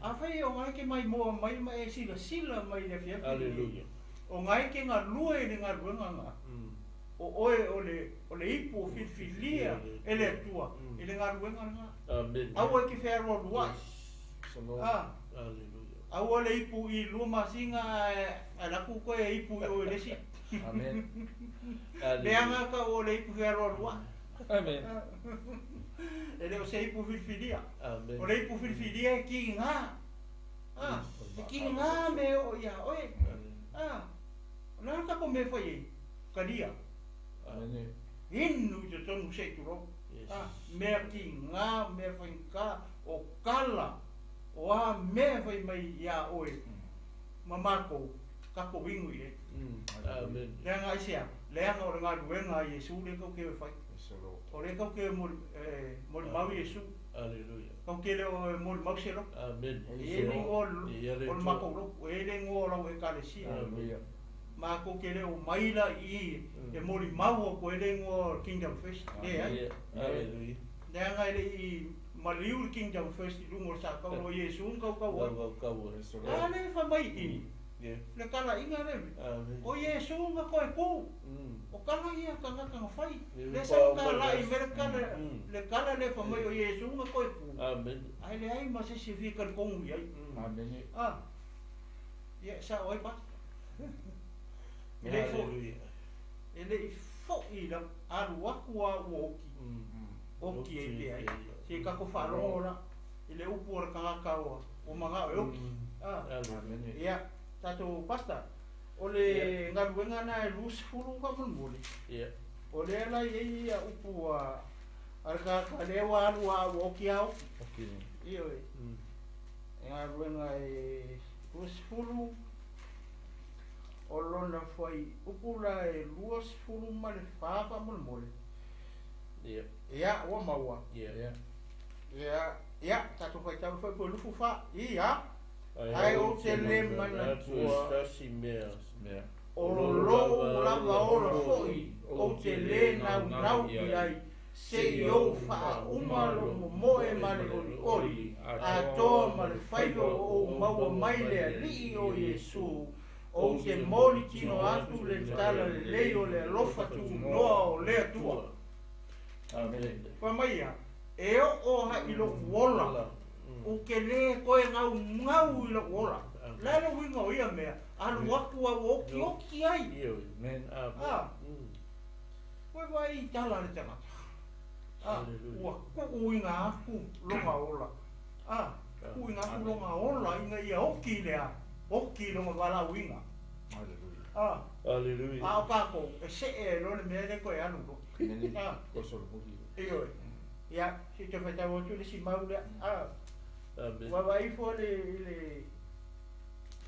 A fai o ngai ke mai moa mai ma e silasila mai le afiafi lenei. O ngai ke galue i le galuega ga. O oe o le ipu o filifilia e le Atua i le galuega lena. Aua e ke fealualua'i. Aua le ipu i lua masina ae laku koe e ipu i o i le isi. Amen. Leaga ka o le ipu fealualua'i. Amen. E le o se ipu filifilia. O le ipu filifilia e kiga. E kiga me o ia oe. O le a le tatou mea e fai ai? Kalia. Inu i totonu se i tulou. Mea kiga, mea faigata, o kala, o a mea fai mai iā oe ma mākou, tatou inu i ai. Leaga aisea, leaga o le galuega a Iesu lea tatou te o e fai. O lea tatou te molimau Iesu. Tatou te le o molimau se lotu. E i ai le igoa o le matou lotu, e i ai le igoa o lau ekalesia. Mākou te le o mai la i e molimau atu ai le igoa o le Kingdom First. Leai. Leaga e le'i maliu le Kingdom First i luga o le sātaulo o Iesu na tautau ai. A lea e fai mai i le talaiga lea, o Iesu na toe tu. O tala ia tagata na fai. Lea sa talai mai le tala lea fai mai o Iesu na toe tu. Ae leai ma se isi e fia talitonu i ai. Ia sa'o ai pasi. E le'i fo'i. E le'i fo'i la alu atu a ua oki. Oki ai pea ai. Se tatou faalogo la i le upu o le tagata ua mana'o e oki. Ia, tatou pastor, o le galuega na e 20 faamolemole. O lea la i ai ia upu a le tagata lea ua alu a ua oki a oki. Ioe. E galuega e 20 o lona fai upu la e 24 faamolemole. Ia, ua maua. Ia, ia, tatou faitau foi po lufu fa. Ia. Ae ou te le manatua tasi mea. O lou lava ola foi, ou te le naunau i ai, se i ou faauma lou momoe ma le olioli, atoa ma le faiva o ou maua mai le alii o Iesu, ou te moli tino atu le tala lelei o le alofa tuunoa o le Atua. Amene. Fa mai ia, e oo haʻi loʻu ola, ou te lē toe gaugau i loʻu ola. Le le uiga o ia mea, alu aku au okioki ai. Ioe. Amen. Ah. Amen. Ua vaai i tala a le tagata. Ah, Hallelujah. ua tuuina aku lona ola. Ah, tuuina aku lona ola ina ia oki le a, oki lona valaauina. Hallelujah. Ah, Hallelujah. a o kākou, e seʻe ai loa le mea lea toe alu loa. Amene. Ah. Koe solomuli. Ioe. Ia, se i toe faitau atu le isi mau lea. Ah, Amen. ua vaai ifo le i le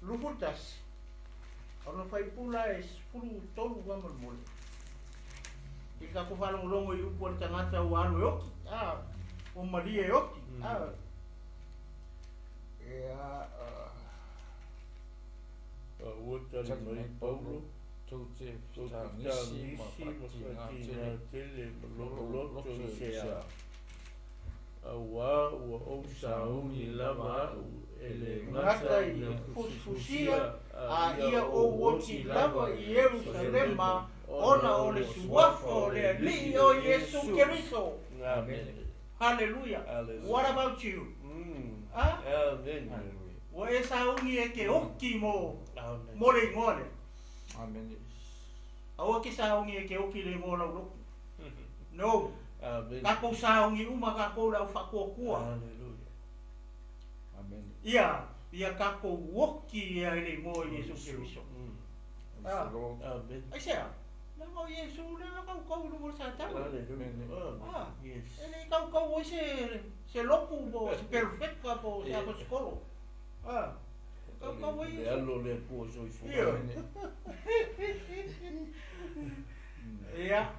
21. Ona faipula e 13 faamolemole. I le tatou faalogologo i upu a le tagata ua alu e oki. Ah, ua malie e oki. Ah, Ia, A ua tali mai Paulo, tou te tou te fetagisi ma fetagisi ma faatiga faatiga tele tele ma lou lou loto loto i i se se a. a. Auā ua ou sauni lava aʻu e lē gata gata ina i fusifusia fusifusia a ia ou oti lava i Ierusalema ona o le suafa o le Alii o Iesu Keriso. Amene. Hallelujah. Hallelujah. What about you? Ah? Amen. Hallelujah. Ua e sauni e ke oki mo Amen. mo le igoa lea. Amene. Aua ke sauni e ke oki le igoa o lau lotu. No. Amen. Kākou sauni uma kākou le au faakuakua. Hallelujah. Amene. Ia, ia kākou oki ia i le igoa o Iesu Keriso. Ah. Lord. Amen. Aisea? Leaga o Iesu lea kaukau i luga o le Satani. Hallelujah. Amen. Ah. Yes. E le kaukau ai se se lotu po o se perfeka po o se aposikolo. Ah. Kaukau ai Le Iesu. alo o le Atua soifua. Ioe. Amene. Ia.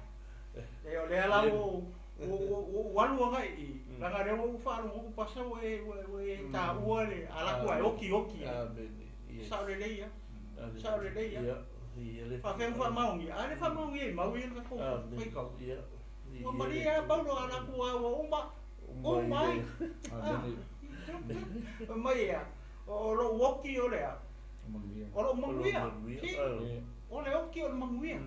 E o lea la ua ua alu agaʻi i leaga lea ua ou faalogo atu pasa ua e ua e taua le alaku ae okioki ai. Amen. Yes. Sao lelei ia. Hallelujah. Sao lelei ia. Ia. Ia le Faafeai ma faamaogia. A le faamaogia i mau ia le tatou Amen. faitau. Ia. Ua malie a Paulo alaku a ua uma uma ai. Amene. Mai ia. O lou oki o lea. Manuia. O lou manuia. Si. Ia. O le oki o le manuia.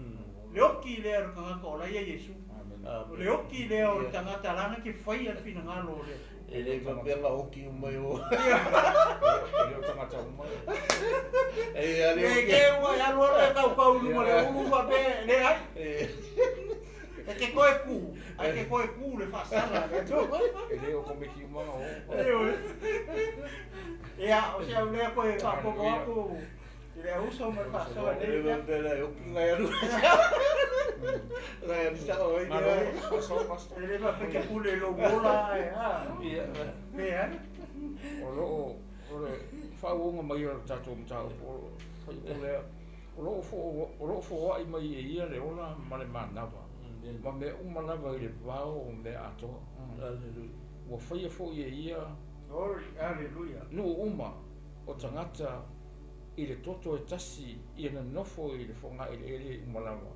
Le oki lea o le tagata o la ia Iesu. Amene. O le oki lea o le tagata lana ke faia le finagalo o le. E le faapea oki uma i o. E le o tagata uma. E ale E oki. ke ua e alu alu e kaukau i luma le ulu faapea le ai. E E ke koe ku. Ai ke koe ku le faasala le Atua. E le o komiti uma o. Ioe. Ia, o se au lea koe faapopo atu i le uso ma le faasoa le nei mea. faapea e oki ngai alu. Ngai alu sao ai Malo, lea. paso, paso. E le faapea ke pule i lou ola e, a. Ia. Le ai. O loo, o le faauauga mai o le tatou mataupu, o faiʻu lea, o loo o loo foaʻi mai e ia le ola ma le manava. Ma mea uma lava i le vavao o mea atoa. Hallelujah. Ua faia foʻi e ia Glory, hallelujah. nuu uma o tagata i le toto e tasi ia nonofo i le fogaʻeleʻele uma lava.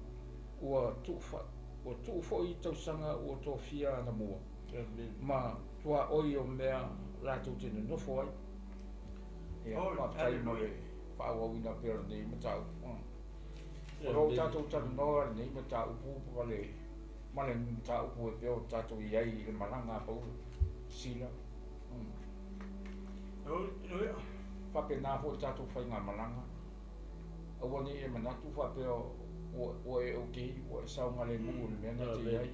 Ua tuu fa ua tuu foʻi tausaga ua tofia anamua. Amen. Ma tuaʻoi o mea latou te nonofo ai. Ia, Oi, faafetai mo le hallelujah. faaauauina pea o lenei mataupu. O loo tatou talanoa lenei mataupu ma le ma le mataupu e pea o tatou i ai i le malaga a Paulo Sila. Hallelujah. Faapena foʻi tatou faigamalaga. Aua nei e manatu faapea ua ua e okay ua e saogalemu i le mea na te i ai.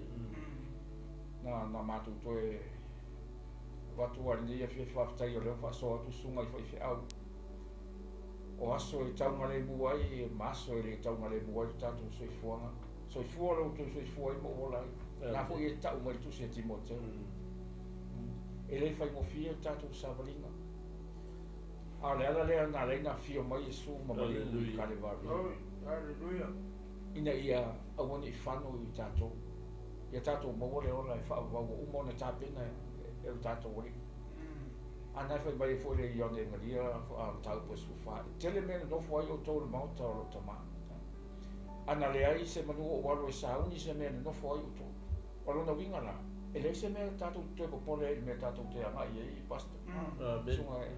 Na na matou toe avatu ai lenei afiafi faafetai o lea ua faasoa atu susuga i faifeau. O aso e taugalemu ai e ma aso e le taugalemu ai le tatou soifuaga. Soifua lo outou soifua ai ma ou ola ai. Na foʻi e taʻu mai le tusi e Timoteo. E lē faigofie le tatou savaliga. A o le ala lea na alai na afio mai Iesu ma maliu i Hallelujah. Kalevari. Glory, hallelujah. Ina ia aua nei fano i tatou. Ia tatou maua le ola e faavavau ua uma ona tapena e le tatou Alii. Ana e fai mai ai foʻi le Ioane Egalia a mataupu e 14. E tele mea nonofo ai outou i le maota o loo tamā. Ana leai se manu o alu e sauni se mea nonofo ai outou. O lona uiga la, e leai se mea tatou toe popole ai i le mea tatou te agaʻi ai pastor. Amen. Suga e.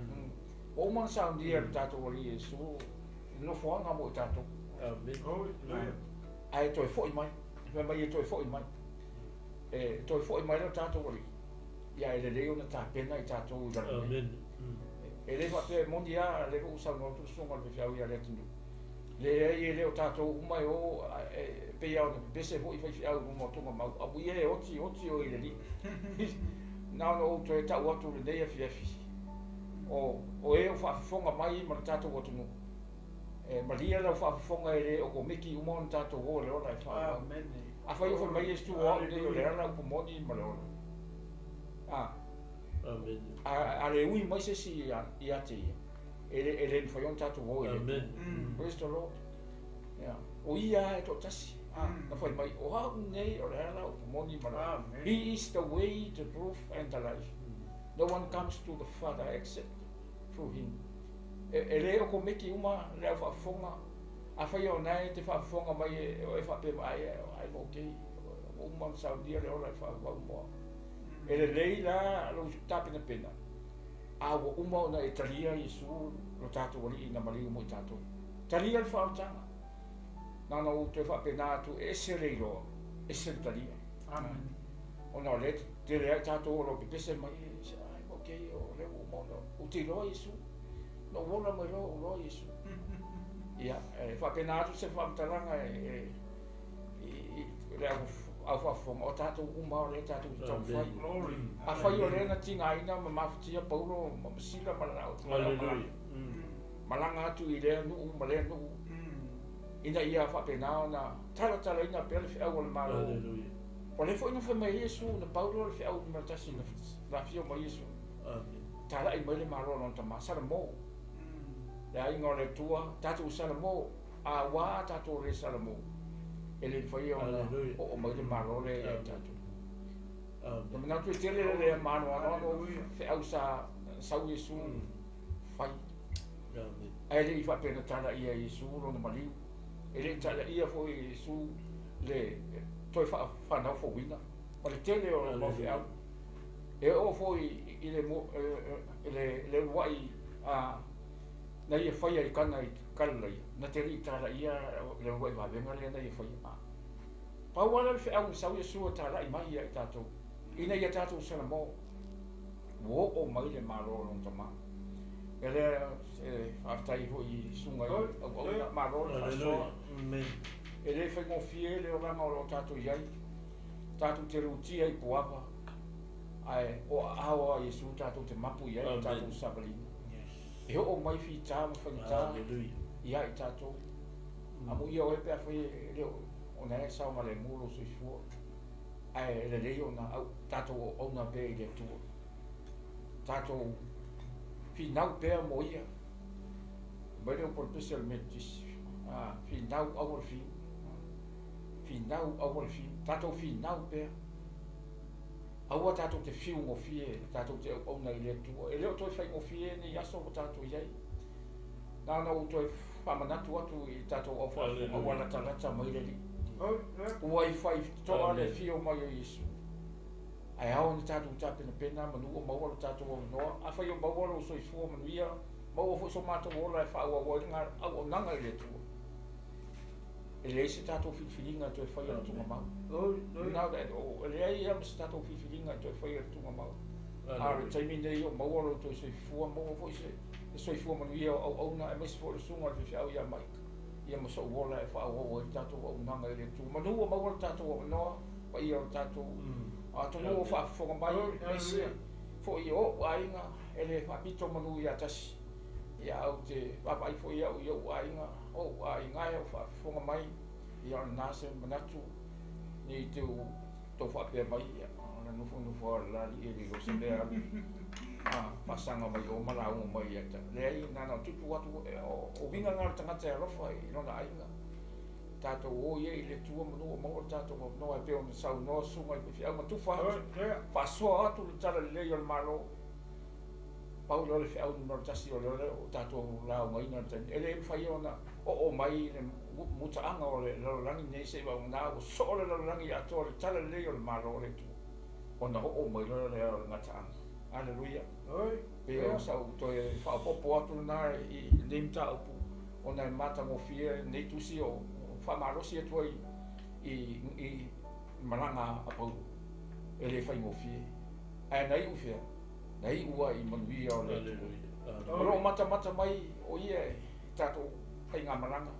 Ua uma ona saunia e le tatou Alii Iesu i nofoaga mo i tatou. Amen. Hallelujah. Ae toe foʻi mai. Fai mai e toe foʻi mai. E toe fo'i mai le tatou Alii, ia e lelei ona tapena i tatou i lalo nei. Amen. E le faapea e moni lava lea foi ua saunoa atu le susuga o le faifeau ia Leatinuu. Leai e le o tatou uma e o e pei lava ona pepese foi faifeau i luma o tugamau, amuia e oti oti oe i le Alii. Na ona ou toe tau atu i lenei afiafi, o e o faafofoga mai ma le tatou atunuu, e malie lau faafofoga e le okomeki uma ona tatou o i le ola e faaauau. Afai o fai mai Iesu o au nei o le ala, upu moni ma le ola. Amen. A le ui mai se isi ia te ia, e le mafai ona tatou o i le Amen. Praise the Lord. Yeah. O ia e toatasi. Na fai mai, o au nei o le ala, upu moni ma le ola. He is the way, the truth and the life. No one comes to the Father except through him. E le okomeki uma le au faafofoga. Afai o nae te faafofoga mai e faapea mai, ai, I'm okay. Ua uma ona saunia le ola e faaauau moa. E lelei la lou tapenapena, a ua uma ona e talia Iesu lo tatou Alii na maliu mo i tatou. Talia le faaolataga. Na ona ou toe faapena atu, e ese le iloa, ese le talia. Amen. Ona o lea tele ai tatou o lo pepese mai, I'm okay, o lea ua uma ona ou te iloa Iesu. Na ou ola mai loa, ou iloa Iesu. Ia, e faapena atu se faamatalaga e i le au faafofoga, o tatou uma o lea tatou te taumafai. Glory. Afai o lea na tigaina ma mafatia Paulo ma Sila ma lau Hallelujah. malaga atu i lea nuu ma lea nuu, ina ia faapena ona talatalaina pea le feau o le Malo. Hallelujah. O lea foi na fai mai Iesu, na Paulo le feau numera tasi na afio mai Iesu. Amen. Talai mai le Malo o lona tama, Salamo. Le aiga o le Atua, tatou Salamo, a ua tatou le Salamo. E le mafai ona Hallelujah. oo mai le Malo lea ia i tatou. Amen. Na manatu e tele le maanoanoano feau sa sau Iesu fai. Amen. Ae le i faapena talaia Iesu lona maliu. E le i talaia foi Iesu le toe whanau fouina. Ma le tele o le mau feau. E oo foi i le le uluai na ia whaia i kana i Kalalaia. Na te li talaia le uluai vavenga lea na ia whaia. Pau ala le feau sau Iesu e talai mai ia i tatou. Ina ia tatou Salamo. Ua oo mai le Malo o lona tama. E lea e whaaftai foi i sunga i au au Malo le whaasoa. Amen. E le whaingofie le oranga o lo tatou iai. Tatou te rutia i puapa. Ae o ao a Iesu tatou te mapu iai Amen. tatou sabalina. Yes. E oo mai whita ma whangita Hallelujah. ia i tatou. Amu ia oe pea whai e leo o nai sao ma le mulo soifua. Ae le lei ona au tatou o ona pea i le Atua. Tatou whinau pea mo ia. Mai leo pole pese o le Methodist. Whinau au o le whiu. Whinau au o le whiu. Tatou whinau pea. Aua tatou te whiu ngofie, tatou te auauna i le Atua. E leo toe whai ngofie ni aso o tatou iai. Nā na u toe whamanatu atu i tatou au Hallelujah. aua latalata mai le li. Ua i whai toa le whio mai o Iesu. Ai ao ni tatou tapenapena manu o maua lo tatou avanoa. A whai o maua lo soifua manuia, maua foi so mātou ola e whaauau ai ngā auaunaga i le Atua. E leai se tatou filifiliga e toe faia le tugamau. Now that, o, e leai ia ma se tatou filifiliga e toe faia le tugamau. A le taimi nei o maua lo toe soifua, maua foi se le soifua manuia o auauna, e maise foi le susuga o le faifeau ia Mike. Ia ma sou ola e faaauau ai le tatou auaunaga i le Atua. Manu o maua le tatou avanoa, paia o le tatou atonu o faafofoga mai, aemaise foi o ou aiga, e le faapito manu ia tasi. Ia au te vaavaai foi au i ou aiga, o ou aiga e o faafofoga mai, ia o lena se manatu, nei te u tau faapea mai, ia, ona nofonofo a le lali e lilo se mea alu. Faasaga mai o malauga mai ia ta. Leai, na na tupu atu, o winga ngā le tagata e alofa i lona aiga. Tatou o ia i le Atua manu o maua le tatou avanoa e pei ona saunoa susuga i faifeau ma tufa atu. Faasoa atu le tala lelei o le Malo. Pau lea o le feau numera tasi o lea o tatou laugaina le taimi. E le mafai ona oo mai le mutaaga o le lalolagi nei se i vaugana ua soo le lalolagi atoa le tala lelei o le Malo o le Atua. Ona oo mai loa lea o le gataaga. Hallelujah. Pe o sau toe whaapopo atu lena i nei mataupu ona e matagofie nei tusi o whaamalosi atu ai i malaga a Paulo. E le faigofie. Ae na iu fea, na iu ai i manuia o le Atua. O loo matamata mai o ia i tatou faigamalaga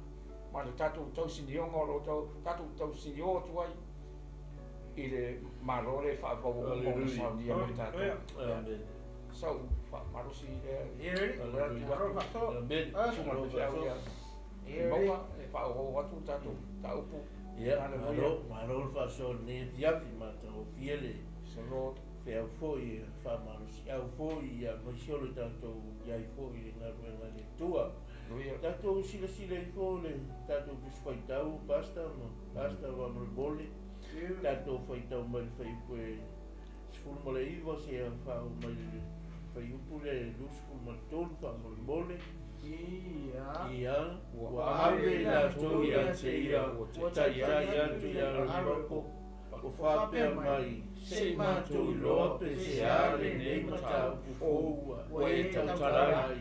ma le tatou tausinioga o loo tatou tausinio atu ai i le Malo lea e faavaua uma ona saunia mo tatou. Sau faamalosi lea atu susuga i le faifeau ia Mauga e faaauau atu tatou mataupu. Ia, malo, malo le faasoa i lenei afiafi, matagofie le feau foi e faamalosiau foi ia aemaise o le tatou i ai foi i le galuega a le Atua. Tatou silasila ifo le tatou Tusi Faitau, Pastor ma Pastor faamolemole, tatou faitau mai le fuaiupu e 19 seia faaoo mai le fuaiupu lea e 23 faamolemole. Ia, ua ave i latou ia te ia, ua taitai atu i Areopago, ua faapea mai, Se i matou iloa pe se a lenei mataupu fou ua e tautala ai,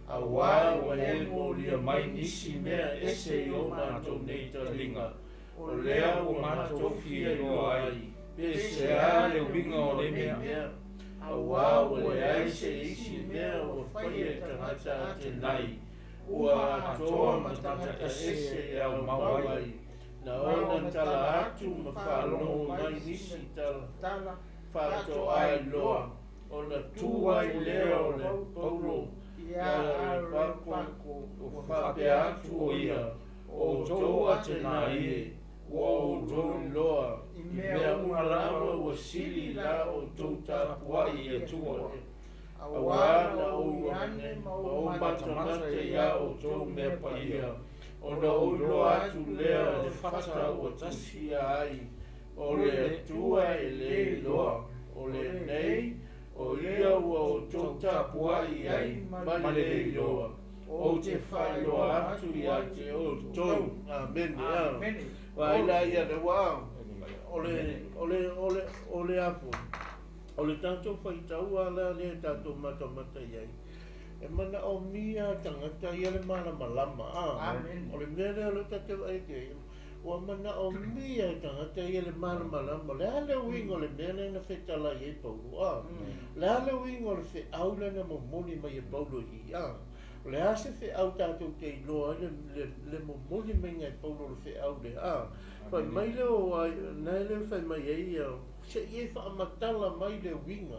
auā ua e molia mai nisi mea ese i o matou nei taliga, o lea ua matou fia iloa ai pe se a le uiga o nei mea, auā ua leai se isi mea ua faia e tagata Atenai, ua atoa ma tagata ese e aumau ai, na ona tala atu ma faalogo mai nisi tala faatoai loa, ona tu ai lea o le Paulo ia Areopago, ua faapea atu o ia, O outou Atenai e, ua outou iloa i mea uma lava ua sili la outou tapuai i Atua, auā na ou ane ma ou matamata iā outou mea paia, ona ou iloa atu lea o le fata ua tusia ai, o le Atua e le iloa, o lenei, o ia ua outou tapuai i ai ma le le iloa. Ou te faailoa atu ia te outou. Amene. Vaai la ia le ua o le o le o le o le a foi o le tatou faitau a la lea tatou matamata i ai e manaomia tagata ia le malamalama a o le mea lea o lea tatou te vaai atu ai ua manaomia e tagata ia le malamalama le a le uiga o le mea lea na fetalai ai Paulo a le a le uiga o le feau lea na momoli mai e Paulo i i a o le a se feau tatou te iloa ai le momoli maiga e Paulo o le feau lea a fai mai lea o ai na e le fai mai ai ia se i e faamatala mai le uiga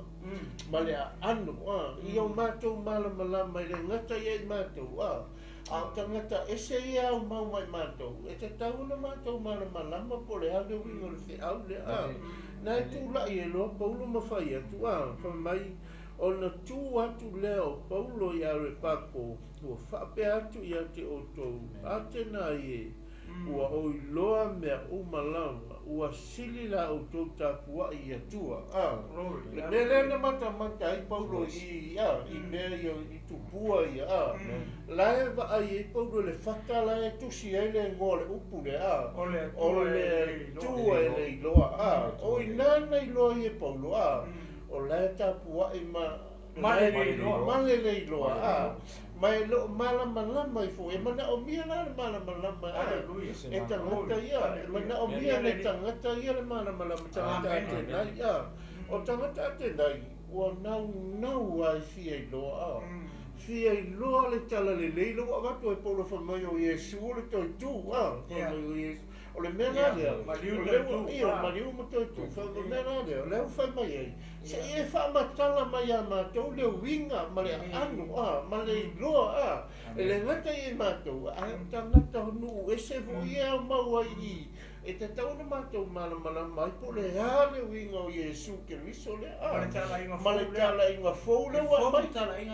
ma le aano a ia o matou malamalama e le gata ia i matou a a o tagata ese ia au mau mai matou e tatau ona matou malamalama po o le a le uiga o le feau lea a na e tulai e loa Paulo ma fai atu a fai mai ona tu atu lea o Paulo i Areopago, ua faapea atu ia te outou, Atenai e, ua ou iloa mea uma lava, ua sili la outou tapuai i Atua. A, le mea lea na matamata ai Paulo i, a, i mea ia, i tupua ia, a, la e vaai ai Paulo i le fata la e tusi ai le igoa o le upu lea, a, o le Atua e le iloa, a, o i ina na iloa ai e Paulo, a, O la e tapuai ma Ma le le iloa. Ma le le iloa, a. Ma e le o malamalama ifo. E manaomia la le malamalama e tagata ia. E manaomia e tagata ia le malamalama, tagata Atenai, a. O tagata Atenai, ua naunau lava e fia iloa, a. Fia iloa le talalelei lea ua avatu ai Paulo fai mai o Iesu o le toe tu, a. Fai mai o Iesu. O le mea la lea, Maliu o lea ua, ia, o maliu ma toe tu. O le mea la lea, o lea ua fai mai ai, se i e faamatala mai ia matou le uiga ma le aano, a, ma le iloa, a. E le gata ia i matou, ae o tagata o nuu ese foi ia e aumau ai i i, e tatau ona matou malamalama ai po o le a le uiga o Iesu Keriso lea, a. Ma le talaiga fou lea ua aumai.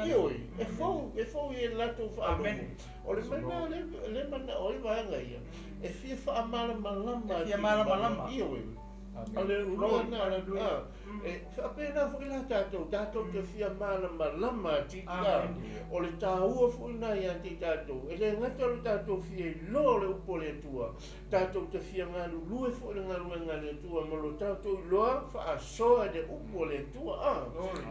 Ioe, e fou, e fou i latou faalogo. O le mea lena lea e manao ai vaega ia, e fia faamalamalama E fia malamalama. Ioe. Aleluia na. E faapena foi la tatou, tatou te fia malamalama atili a. O le taua foi lena ia te i tatou, e le gata o le tatou fia iloa o le upu a le Atua, tatou te fia galulue foi i le galuega a le Atua ma lo tatou iloa faasoa i le upu a le Atua a.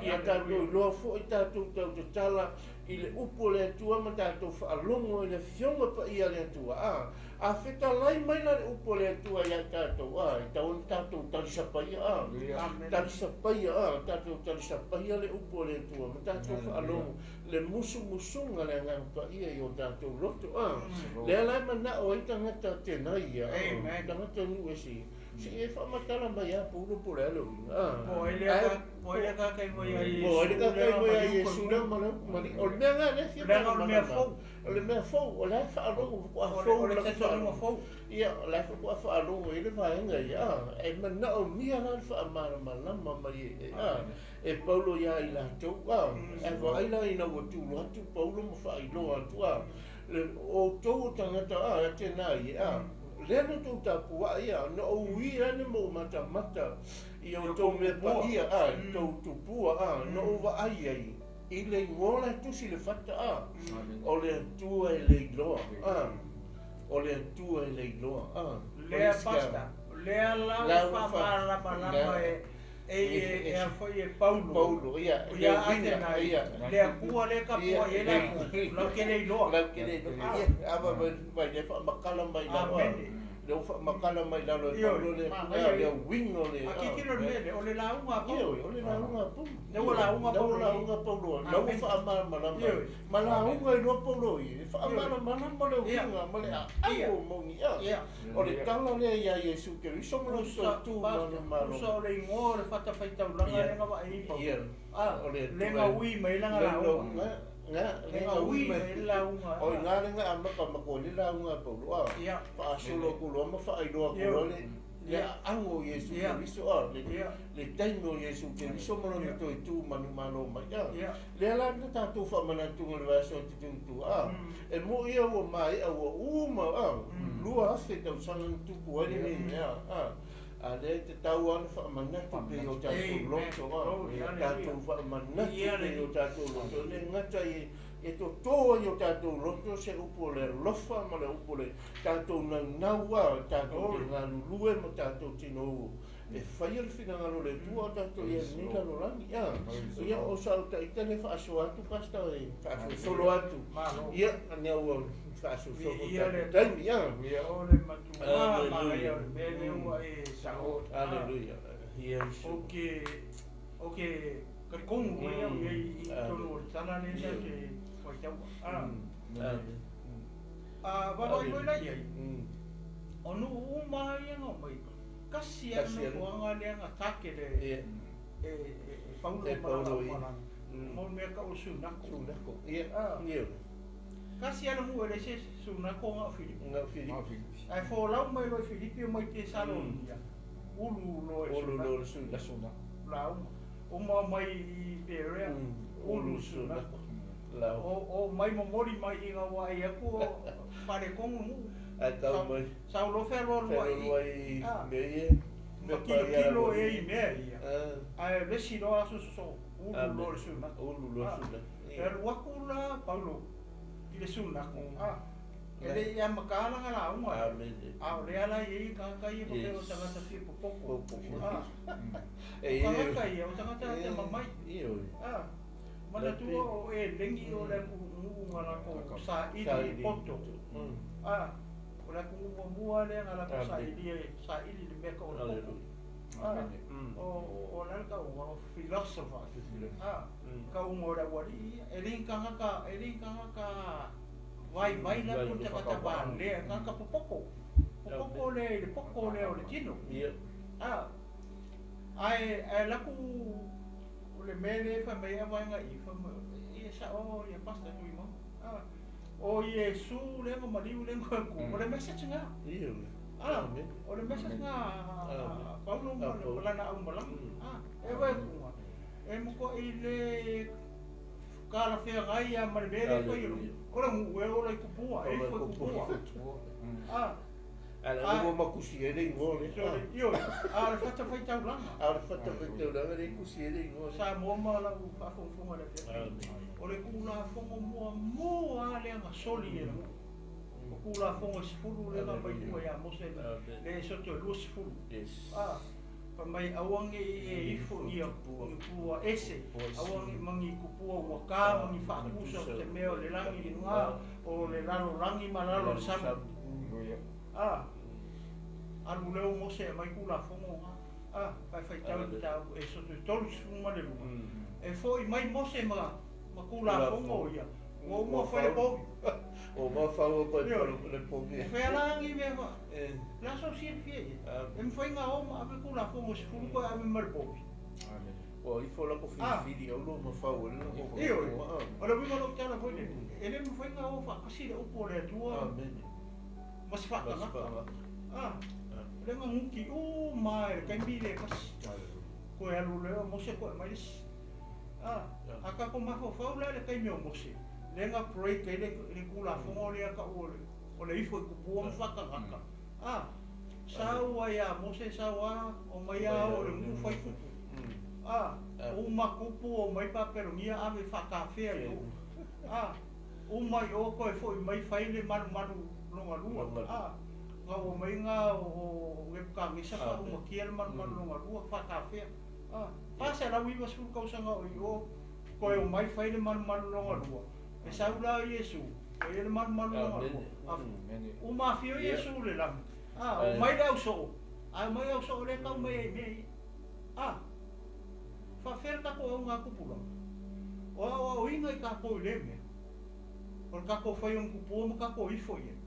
Ia tatou iloa foi tatou tau tatala I le upu o le Atua ma tatou faalogo i le Afioga Paia a le Atua, a. A fetalai mai la le upu a le Atua ia i tatou, a, e tatau ona tatou talisapaia, a. Talisapaia, a, tatou talisapaia le upu a le Atua ma tatou faalogo le musumusuga a le Agaga Paia i o tatou loto, a. Lea la e manao ai tagata Atenaia, a, tagata nuu ese, Se i e faamatala mai ia Paulo po o le a le uiga, a. Po o ai lea po o ai lea kakai mai ia Iesu. Po o ai lea kakai mai ia Iesu lea ma le ma le o le mea lena lea fia Leaga o le mea fou. O le mea fou, o la e faalogo faatoa fou. O le talitonuga fou. Ia, o la e faatoa faalogo i ai le vaega ia, a. E manaomia la le faamalamalama mai e, a, e Paulo ia i latou, a. Ae vaai la ina ua tulo atu Paulo ma faailoa atu, a, le, o outou o tagata, a, Atena ia, a. Lea na outou tapuai ia, na ou ui ane ma ou matamata i a outou mea paia, a, i tou tupua, a, na ou vaai ai i le igoa la e tusi i le fata, a, o le Atua e le iloa, a, o le Atua e le iloa, a. Lea pasta, lea la ua faamalamalama e e e a foi e Paulo. Paulo, ia, ia Atena, ia, le Atua lea e tapuai ai latou, latou te le iloa. Latou te le iloa. Ia, a vai vai lea faamatala mai lalo. Lea ua faamatala mai lalo e Paulo le Atua, le uiga o le. A tilotilo i le mea lea, o le lauga a Paulo. Ioe, o le lauga a Paulo. Lea ua lauga Paulo. Lea ua lauga Paulo, lea ua faamalamalama. Ma lauga ai loa Paulo i, e faamalamalama le uiga ma le aau o moni. O le tala lea ia Iesu Keriso ma lona tu manumalo. Tusa o le igoa o le fatafaitaulaga lea na vaai ai Paulo. A, lea na ui mai ai lana lauga. Lea na ui mai ai le lauga. O i ina lea na amata matua ai le lauga a Paulo, a, faasolo atu loa ma faailoa atu loa le le aano o Iesu Keriso, a, le taimi o Iesu Keriso ma lona toe tu manumalo mai, a. Lea la na tatou faamanatuga i le vaiaso e tututu, a, e mo'i ia ua maea ua uma, a, 2000 tausaga na tupu ai lenei mea, a, a lea e tatau lava ona faamanatu pea i o tatou loto, a, tatou faamanatu pea i o tatou loto, e le gata i e toto ai i o tatou loto se upu o le alofa ma le upu o le tatou naunau, a, tatou te galulue ma tatou tinou e faia le finagalo o le Atua o tatou i ai i lenei lalolagi. A, ia, o sau ita lea e faasoa atu, Pastor, e faasolosolo atu. Ia, ina ua faasolosolo foi tatou taimi. A. O le matua manaia o le mea lea ua e sao. Aleluia. Iesu. Ou te talitonu foi au i ai i totonu o le tala lea ta te faitaua. A. A vaavaai foi la i ai, o nuu uma lava ia na omai, tasi lava le nofoaga lea na target e Paulo ma lana aumalaga, mo le mea e tau o le Sunako. Tasi lava le nuu e leai se Sunako na o Filipi. Ae folau mai loa i Filipi omai i Tesalonia, ulu loa i le Sunako. Lauga. Uma omai i Perea, ulu i le Sunako. Omai momoli mai i ina ua ai atu o faaletonu nuu. Ae tau mai. Sau loa fealualuai i mea ia. Ma kilokilo ea i mea ia. Ae o le isi loa aso sosoo, ulu loa le Sunako. Ulu loa le Sunako. E alu atu la Paulo i le Sunako, e le i amata lana lauga. A o lea la e i ai tagata ia faapea o tagata fia popoto. O tagata ia, o tagata atamamai. Manatua o Eleni o le atunuu na latou saili i poto. A, o le atunuu muamua lea na latou sailia, saili i le mea tau o le poto. A, o le a le tauga o philosophers. A, tauga o le aualii ia. E le ni tagata, e le ni tagata vaivai latou ni tagata valea, tagata popoto. Popoto lea i le poto lea o le tino. A, ae, ae alu atu O le mea lea e fai mai ai vaega i, fai mai, e sao ia Pastor Tuimauga. Ah, o Iesu lea na maliu lea na tu, o le message na. Ah, o le message na a Paulo ma lana aumalaga. Ah, e vaai atu, e matuai le talafeagai lava ma le mea lea e fai e lou, o le nuu e ola i tupua, e ifo i tupua. Ah, A la ua matusi ai le igoa lea. Ioe, a o le fatafaitaulaga. A o le fatafaitaulaga lea e tusi ai le igoa lea. Samoa ma lau faafogafoga i le afiafi. O le Tulafono muamua lava lea na soli e le nuu. O Tulafono e 10 lea na aumai tua ia Mose, le Esoto e 20. A, Mai aua nei e ifo ia kupua ese, aua nei mangi kupua ua ka mangi faakusa o te mea o le lagi i luga, o le lalolagi ma lalo o le sami. Alu lea o Mose e aumai Tulafono na, faefaitau i le mataupu Esoto e 32. E fo'i mai Mose ma Tulafono ia, ua uma ona fai le povi. Ioe. E fealagi mea fa, le aso silafia i ai. E mafai ona o ma ave Tulafono e 10 toe ave ma le povi. Ioe. O le uiga o lau tala foi lele, e le mafai ona o faatasi le upu o le Atua ma se faatagaga. O lea na nuti uma lava i le taimi lea e tasi. Toe alu lea o Mose toe aumai le isi. A tatou mafaufau la i le taimi o Mose, lea na break ai le Tulafono lea tau o le ifo i tupua ma faatagaga. Sau ai ia Mose, sau lava, omai lava o le nuu fai tupu. Uma tupu omai Papelonia ave faatafea i o. Uma i o toe foi mai fai le malumalu lona lua. Na ua mai na o Nebukanesa faaumatia le malumalu lona lua faatafea. 490 tausaga o i o toe omai fai le malumalu lona lua. E sau la Iesu, o ia le malumalu lona lua. Uma afio Iesu i le lagi. Omai le ausoo. A omai ausoo lea tau mai ai mea ia. Faafefea le tatou auga tupulaga. O aoaoina i tatou i lea mea. O le tatou fai o ni tupua ma tatou ifo i ai.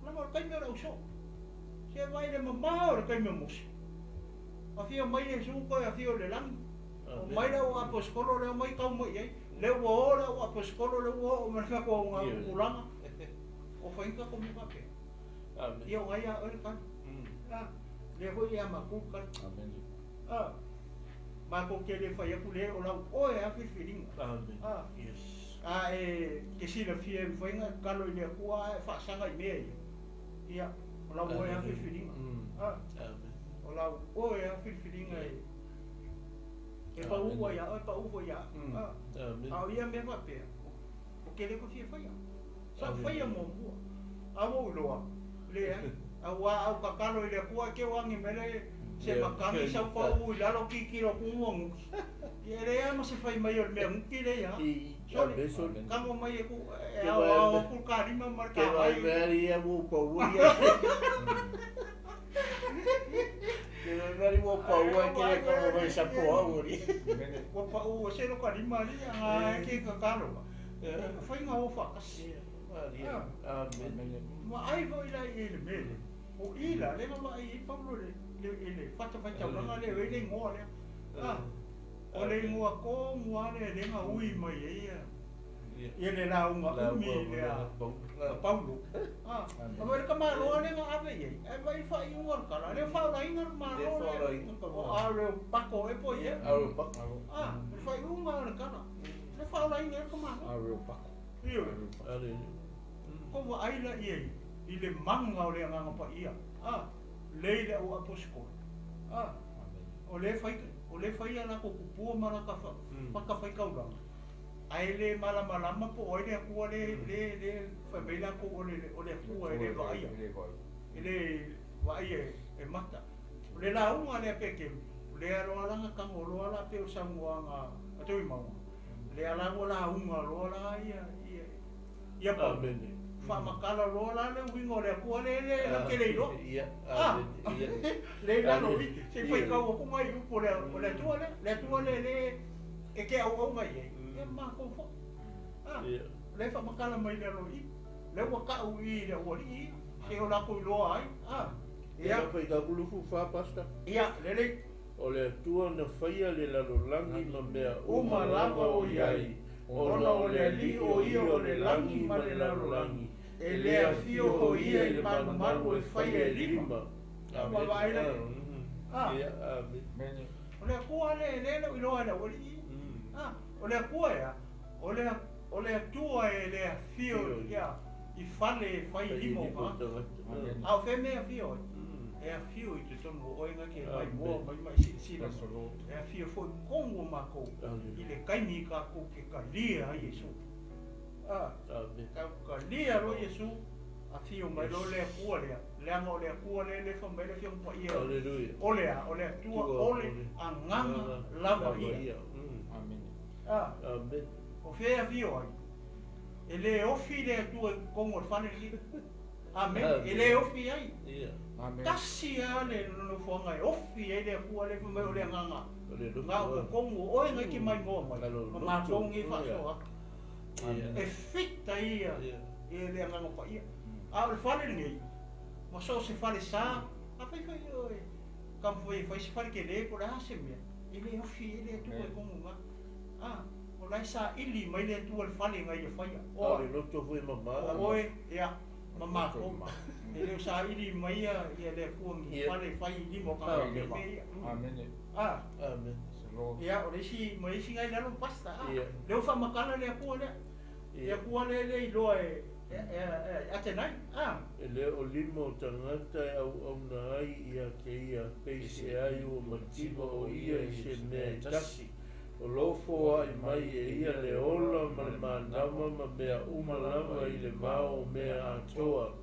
Leaga o le taimi o le ausoo. Se vaai le mamao o le taimi o Mose. Afio mai Iesu toe afio i le lagi. Omai le au aposetolo lea omai tau mai i ai. Lea ua o le au aposetolo lea ua oo mai le tatou auga tupulaga. O fai tatou mea faapea. Ia o ai a oe le tali. Lea foi ia matou le tali. Matou te le fai atu le o lau oe a filifiliga. A e te silafia e mafai ona e tatalo i le Atua ae faasaga i mea ia. Ia, o lau oe a filifiliga. O lau oe a filifiliga e pau ai ia oe, pau foi ia au. A o ia mea faapea, ou te le fia faia. Sa ou faia muamua. A ua ou iloa, leai. Aua a ou tatalo i le Atua e te o age mai le se makagi sau pau i lalo kikilo atu ua nuki. Ia e leai ma se fai mai o le mea nuki lea ia. Sole, tago mai e ku e ao ao atu le kalima ma le tavai. Ua pau ese lo kalima alii aga e ke tatalo. E fai ga o faatasi. Ma ai foi la i le mea lea. O i la, lea na vaai ai Paulo i le fatafaitaulaga lea e i ai le igoa lea. O le igoa tonu lava lea lea na ui mai ai ia le lauga umi lea a Paulo. A le tamaloa lea na ave i ai, ae vaai i le faaiuga o le tala, lea faaolaina le Malo lea. O Areopago ea po o i ai. Le faaiuga o le tala, lea faaolaina ai le tamaloa. Ioe. Kou vaai la i ai i le maga o le Agaga Paia, lea i le au aposetolo. O lea fai, o lea fai a latou tupua ma lata fatafaitaulaga, ae le malamalama po o ai le Atua le le le fai mai latou o le o le Atua e le vaaia, e le vaaia e mata. O le lauga lea Peteru, o lea loa la na tago loa la pei o le saunoaga a Tuimauga, lea la ua lauga loa la ia ia ia Paulo. Faamatala loa la le uiga o le Atua le le latou te le iloa. Le i lalo i se i faitau atu nai upu o le o le Atua lea, le Atua lea le e te auauna i ai, ia ma matou foi. O lea e faamatala mai i lalo i i, lea ua tau i i le aualii ia, se i o latou iloa ai. Ia. Ia, lelei. O le Atua na faia le lalolagi ma mea uma lava o i ai, ona o le Alii o ia o le lagi ma le lalolagi, e le afio o ia i le malumalu e faia e lima. Ua vaai la i ai. O le Atua lea lea e le o iloa e le aualii ia. O le Atua e a? O le o le Atua e le afio ia i fale e fai i lima o tagata. A o fea mea e afio ai? E afio i totonu o oe na te maimoa mai ma e silasila mai. E afio foi totonu o matou i le taimi tatou te talia ai Iesu. Tatou talia loa Iesu, Afio mai loa le Atua lea, leaga o le Atua lea e le fai mai le Afioga Paia. Aleluia. O le a? O le Atua o le Agaga lava ia. Amene. Amen. O fea e afio ai? E le ofi le Atua i totonu o le fale lenei. Amene. E le ofi ai. Amene. Tasi lava le nofoaga e ofi ai le Atua lea fai mai o le Agaga. O le loto. Na o totonu o oe na e te maimoa mai. Ma matou nei faasoa atu. E fita ia i le Agaga Paia. A o le fale lenei, ma so o se fale sa, a fai fai oe, taumafai e fai se fale tele po o le a se mea, e le ofi ai le Atua i totonu i ina. A, o la e saili mai le Atua i le fale na ia faia. A o le loto foi e mama. O oe, ia, ma matou. E le o saili mai ia le Atua i ni fale e fai i lima o tagata i mea ia. Amene. A, Amen. ia, o le isi, ma le isi nai lalo pasta. A, lea ua faamatala le Atua lea. Le Atua lea e le iloa e Atenai. A. E le o lima o tagata e auauna ai ia te ia, peiseai ua mativa o ia i se mea e tasi. O lo foaʻi mai e ia le ola ma le manava ma mea uma lava i le vao o mea atoa.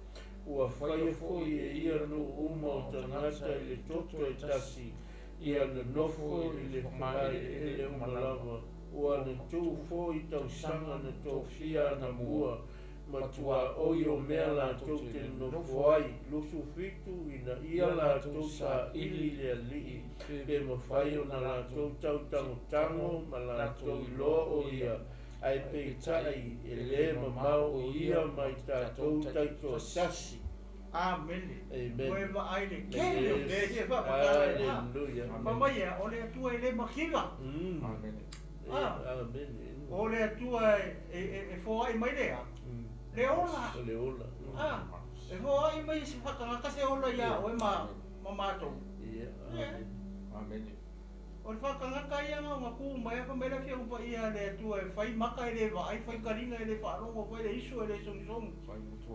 Ua faia foi e ia nuu uma o tagata i le toto e tasi, ia nonofo i le fagaeleele uma lava. Ua na tuu foi tausaga na tofia anamua, matua oi o mea latou te nonofo ai, 27 ina ia latou saili i le Alii, pe mafai ona latou tautangotango ma latou iloa o ia, ae peitai e le mamao o ia mai tatou taitoatasi. Amene. Amen. Ua e vaai le tele o mea ia e faamatala ai. Aleluia. Fai mai ia, o le Atua e le mativa. Amene. Amene. O le Atua e foai mai lea. Le ola. O le ola. A, e foai mai se faatagata se ola ia oe ma matou. Ia. Amen. Amene. O le faatagata ia na ona tu mai a fai mai le Afioga Paia a le Atua e fai maka e le vaai, fai kaliga e le faalogo, fai le isu e le sogisogi,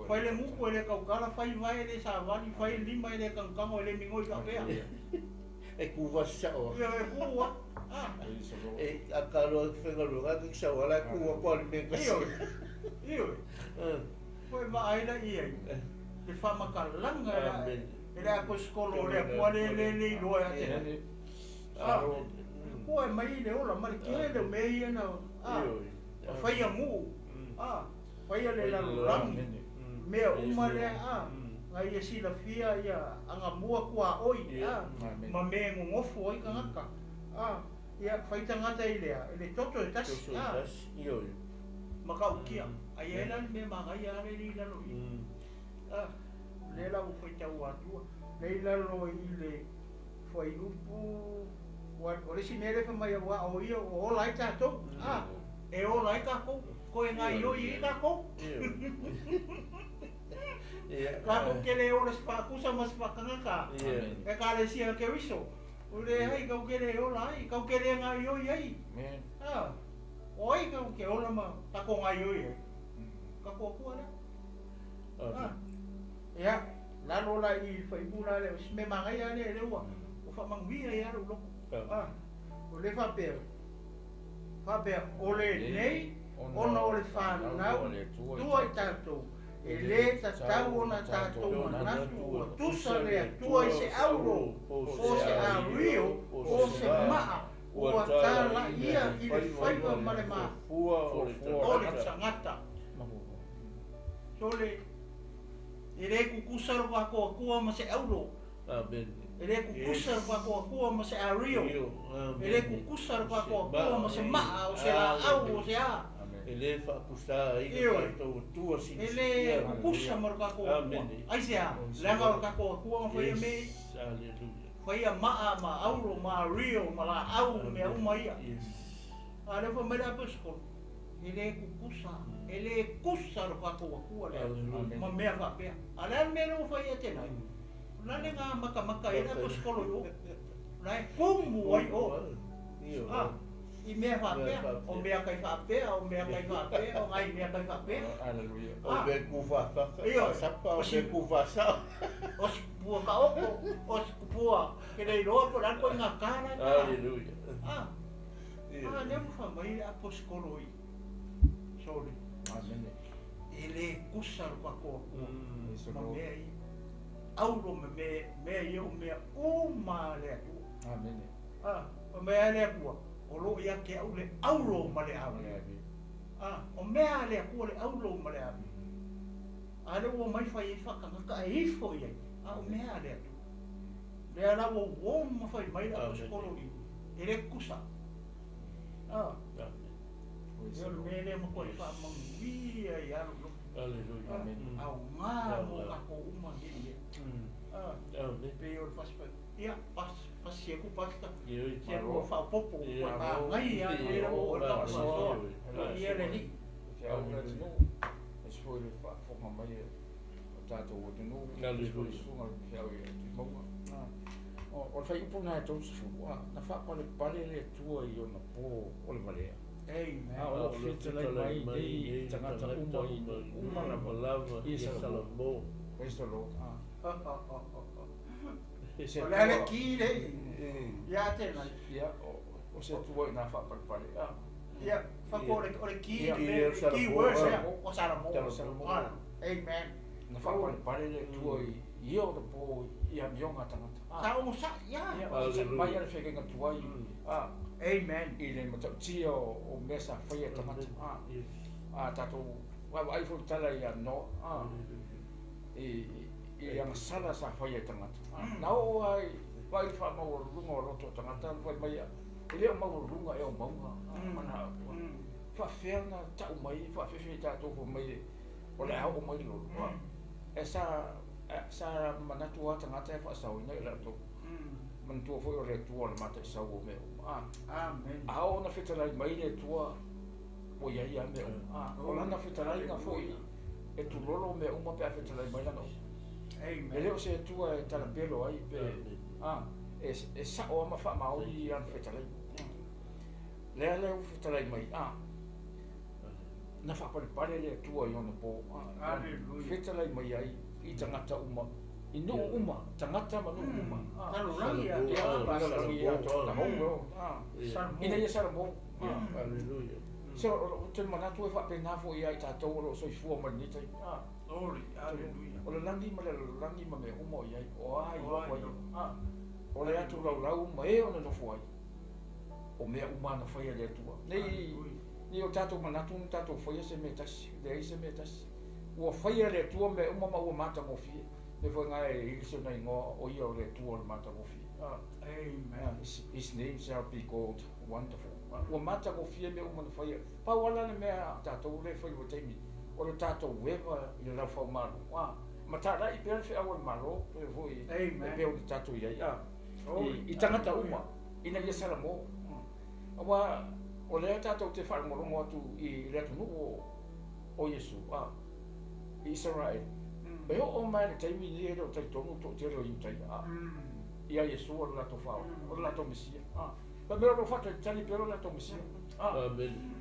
fai le gutu e le tautala, fai vae e le savali, fai lima e le tangotango e le migoi faapea. E kuva sao. Ia e ku a. E a ka loa whengaluega ki sau ala ku a le mea kasi. Ioe. Ioe. Koe vaai la ia i le faamatalaga e le aposikolo o le Atua le le le iloa ia te. A, koe mai le ola ma le tele o mea ia na a. Faia nuu. A, faia le lalolagi. Mea uma lea a. Ngai ia silafia ia agamua kua oi a. Ma mea e gogofo ai tagata. A, ia fai tagata i lea, e le toto e tasi. A. Matautia. Ai e la le mea magaia ale le i lalo i. A, le la ua faitau atua. Le i lalo i le fuaiupu o le isi mea lea fai mai aua o ia ua ola ai tatou. A, e ola ai tatou, koe gaioi ai tatou. Tatou te le ola se faatusa ma se faatagata. E ekalesia Keriso. O le ai kau ke le ola ai, kau ke le gaioi ai. A, o ai kau ke ola ma tatou gaioi ai. Ka kua lea. A, ia, lalo la i fuaiupu la le o se mea magaia lea le ua o faamanuia ia lou loto. A, o le faapea. Faapea, o lenei, ona o le fanau, tua i tatou. E le tatau ona tatou manatu ua tusa le Atua i se auro, po se ario, po se maa, ua talaia i le faiva ma le mafua o le tagata. Sole, e le kukusa lo tatou Atua ma se auro. Amen. E le kukusa lo tatou Atua ma se ario. E le kukusa lo tatou Atua ma se maa, o se laau, o se a. E le faakusa ai le tatou Atua E le kukusa ma lo tatou Atua. Ai se a, leaga o le tatou Atua na faia mea ia. Hallelujah. Faia maa ma auro ma ario ma laau mea uma ia. A lea fai mai le aposikolo, e le kukusa, e le kusa lo tatou Atua lea. Ma mea faapea. A le a le mea lea ua fai ia te nai. O la le ngā makamaka i le aposikolo i o. La e kumu ai o. A, i mea faapea, o mea kai faapea, o mea kai faapea, o ngai mea kai faapea. Hallelujah. O mea ku faafaka, Ioe. sapa, o mea ku faasao. O si kupua ka oko, o si kupua ke le iloa po o le a le koiga kā la e tā. Hallelujah. A, a, lea ua fai mai le aposikolo i. Sorry. Amene. E le kukusa lo tatou Atua Praise the ma Lord. mea ia. Aulo ma mea ia o mea uma a le Atua. Amene. O mea a le Atua, o loo ia te au le aulo ma le ave. O mea a le Atua le aulo ma le ave. A le ua mai fai ai faatagata e ifo i ai, a o mea a le Atua. Lea la ua uo ma fai mai le aposetolo i, e le kukusa. Praise Ia the o le Lord. mea lea matuai faamanuia i alo loto. Hallelujah. Amen. Aoga mo tatou uma nei mea. Amen. Pei o le ia, pasi aku pasta. Ioe. Se lua faaopoopo ua Malo. magai lava le ua o le faasoa. Ia le alii. Feau le atunuu, aemaise foi le faafofoga mai o tatou atunuu, aemaise foi le susuga i le feau i Tuimauga. O le faaiupu lena e 30, na faapalepale le Atua i ona po o le valea. Amen. A o loo fetalai mai nei tagata uma i nuu uma lava Ia ia Salamo. Praise the Lord. Se O le ale Atua ki le ia te nai. Ia, o se Atua ina faapalepale. Ia, whako o le ki, Ia. le Ia, key words Salamo. ia, o Salamo. Salamo. Amen. Na faapalepale le Atua i ia o le po i amioga a tagata. Sa o sa, ia. Ia, Hallelujah. mai a le feagaiga tuai. Amen. I le matautia o mea sa faia e tagata. Yes. Tatou vaavaai foi tala ia Noa. I agasala sa faia e tagata. Na oo ai vaai le faamaualuluga o loto o tagata, na fai mai e le o maualuluga e o mauga. Mana faafefea na tau mai, faafefe i tatou fai mai o le a oo mai le lolo. E sa manatu a tagata e faasaoina i latou. Manatua foi o le Atua o le mataisau o mea uma. Amen. A oo na fetalai mai le Atua ua iai a mea uma. O lana fetalaiga foi e tulolo mea uma pe a fetalai mai lana uma. Amen. E le o se Atua e talapelo ai pe e sao ama faamaoni i lana fetalaiga. Lea lea ua fetalai mai na faapalepale le Atua i ona po. Hallelujah. Fetalai mai ai i tagata uma, i nuu uma, tagata ma nuu uma. Lalolagi ia Salamo. te Ia, apa. lalolagi ia te whole world. Salamo. Ina ia Salamo. Hallelujah. So, o te manatu e faapena foi ia i tatou o loo soifua ma lenei taimi. Glory, hallelujah. O le lagi ma le lalolagi ma mea uma o iai, o a i O a loko i ai. loko. O le atu laulau ma e ona nofo ai. O mea uma na faia le Atua. Nei, Hallelujah. nei o tatou manatu na tatou faia se mea tasi, leai se mea tasi. Ua faia le Atua mea uma ma ua matagofie. Me foi ngai e ili se ona igoa o ia o le Atua o le matagofie. Amen. His name shall be called wonderful. Ua matagofie mea uma na faia. Pau ala le mea tatou le fai ua taimi. O le tatou ueva i le laufaumalo. Ma tālai pea le feau o le malo, pe foi, Amen. e pea o le tatou iai. Glory. I tagata uma, ina ia Salamo. Aua, o lea tatou te faalogologo atu i le atunuu o Iesu, i Israel. E oo mai le taimi nei e le o talitonu toatele o Iutaia. Ia Iesu o le latou faaola, o le latou Mesia. Pa mea o lo faatalitali pea o le latou Mesia. Amen.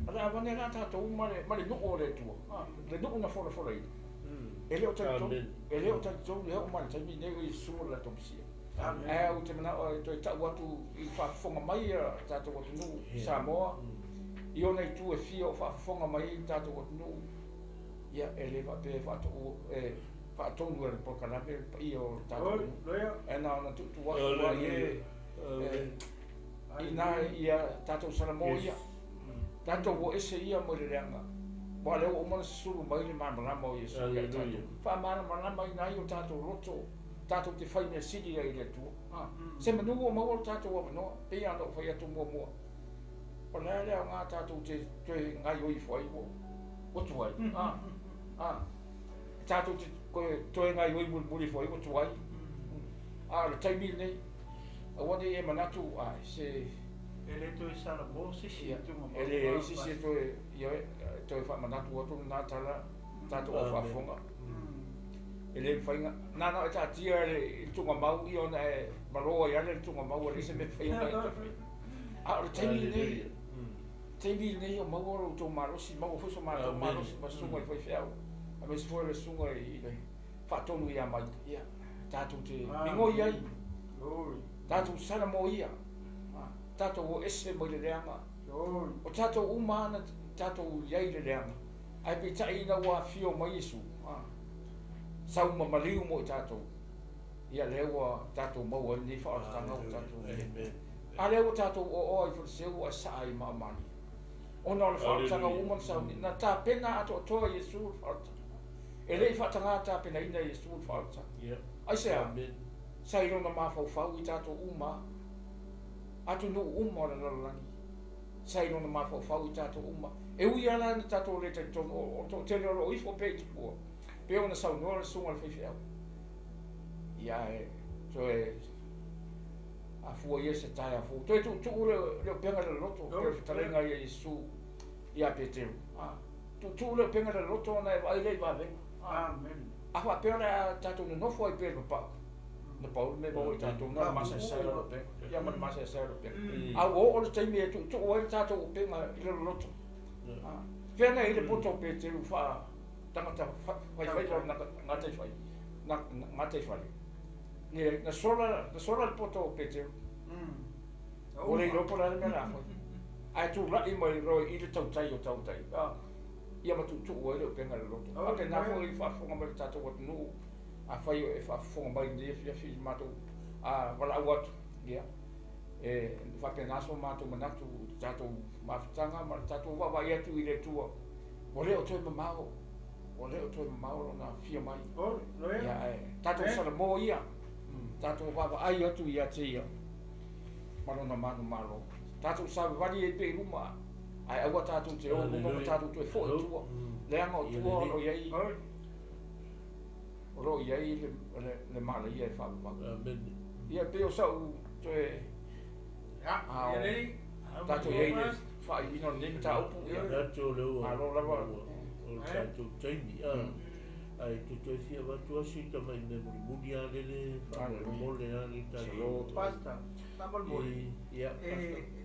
Ale avane la tatou ma le nuu o le Atua. Le nuu na folafolaina. E le o talitonu, Amen. e le o talitonu e oo mai le taimi nei o Iesu o le latou Mesia. Amen. Ae ou te manao e toe tau atu i faafofoga mai a tatou atunuu Samoa, i ona itu e fia o faafofoga mai ai le tatou atunuu. Ia, e le faapea e faatoo, e faatonu e le polokalame le paia o le tatou Oi, atunuu. loia. E na ona tuutuu atu ai e, Amen. ina ia tatou Salamo Yes. ia. Tatou ua ese ia mai le leaga. Ua lea ua uma ona susulu mai le malamalama o Iesu ia i tatou. Hallelujah. Faamalamalama ina ai o tatou loto, tatou te fai mea sili ai i le Atua. Se manu ua maua le tatou avanoa, pei ona ou fai atu muamua. O le a le aoga tatou te toe gaioi ifo ai ua tuai. Tatou te toe gaioi mulimuli ifo ai ua tuai. A o le taimi lenei, aua nei e manatu, se E le toe Salamo se si Ia, tunga e le ai se si e toe, ia, toe faamanatu atu lena tala, tatou Amen. faafofoga. E le mafai na e taatia le tugamau ia ona e maloa ai ale le tugamau a le se mea fai ona e toe fai. A o le taimi lenei, taimi lenei o maua lo outou malosi, maua foi so matou Amen. malosi ma susuga i faifeau. Aemaise foi le susuga i le faatonu ia mai. Ia, tatou te migoi ai, Glory. tatou Salamo ia. Tatou o ese mai le leaga. Glory. O tatou uma ana tatou iai le leaga. Ae peitai ina ua afio mai Iesu, sau ma maliu mo i tatou, ia lea ua tatou maua ai lenei faaolataga ua tatou i ai. A lea ua tatou oaoa i Faleseu ua e saa i maaomalie. Ona o le faaolataga ua uma ona sauni, na tapena atoatoa e Iesu le faaolataga. E le i faataga tapenaina e Iesu le faaolataga. Aisea? Sa i lona mafaufau i tatou uma, atunuu uma o le lalolagi. Sa i lona mafaufau i tatou uma. E ui lava la ina tatou le talitonu, o le toatele o lo o ifo pea i tupua, pei ona saunoa le susuga i le faifeau. Ia ae toe afua ia se taeao fou. Toe tuutuu le upega i le loloto, pei o le fetalaiga ia Iesu ia Peteru. Tuutuu le upega i le loloto ona e vaai lea i vavega. A faapea o le a tatou nonofo ai pea i le papau, na pau le mea e maua i tatou, na o le masaesae o le upega, ia ma le masaesae o le upega. A ua oo le taimi e tuutuu ai le tatou upega i le loloto, fea na i ai le poto o Peteru faa tagata faifaiva o gataifale? Leai, na sola, na sola le poto o Peteru. Ua le iloa po o le a le mea o le a fai. Ae tulai mai loa i le tautai o tautai, ia ma tuutuu ai le upega i le loto. Faapena foi i le faafofoga mai o le tatou atunuu, afai o e faafofoga mai i lenei afiafi i le matou valaau atu, ia, e faapena so matou manatu i le tatou mafutaga ma le tatou vaavaai atu i le Atua, ua le o toe mamao, ua le o toe mamao lona afio mai. Ia, ae tatou salamo ia, tatou vaavaai atu ia te ia ma lona manumalo. Tatou savavali ai pea i luma, ae aua tatou te o i luma ma tatou toe foi i tua, leaga o tua o lo o i ai, o lo o i ai le malaia e faavavau. Ia, pei o sau toe tatou i ai i le faaiuina o lenei mataupu. Ia, malo lava. O le tatou taimi, ae toe fia avatu lava si tamai mea mulimuli lava lele faamolemole lava le tatou. Pastor, faamolemole, e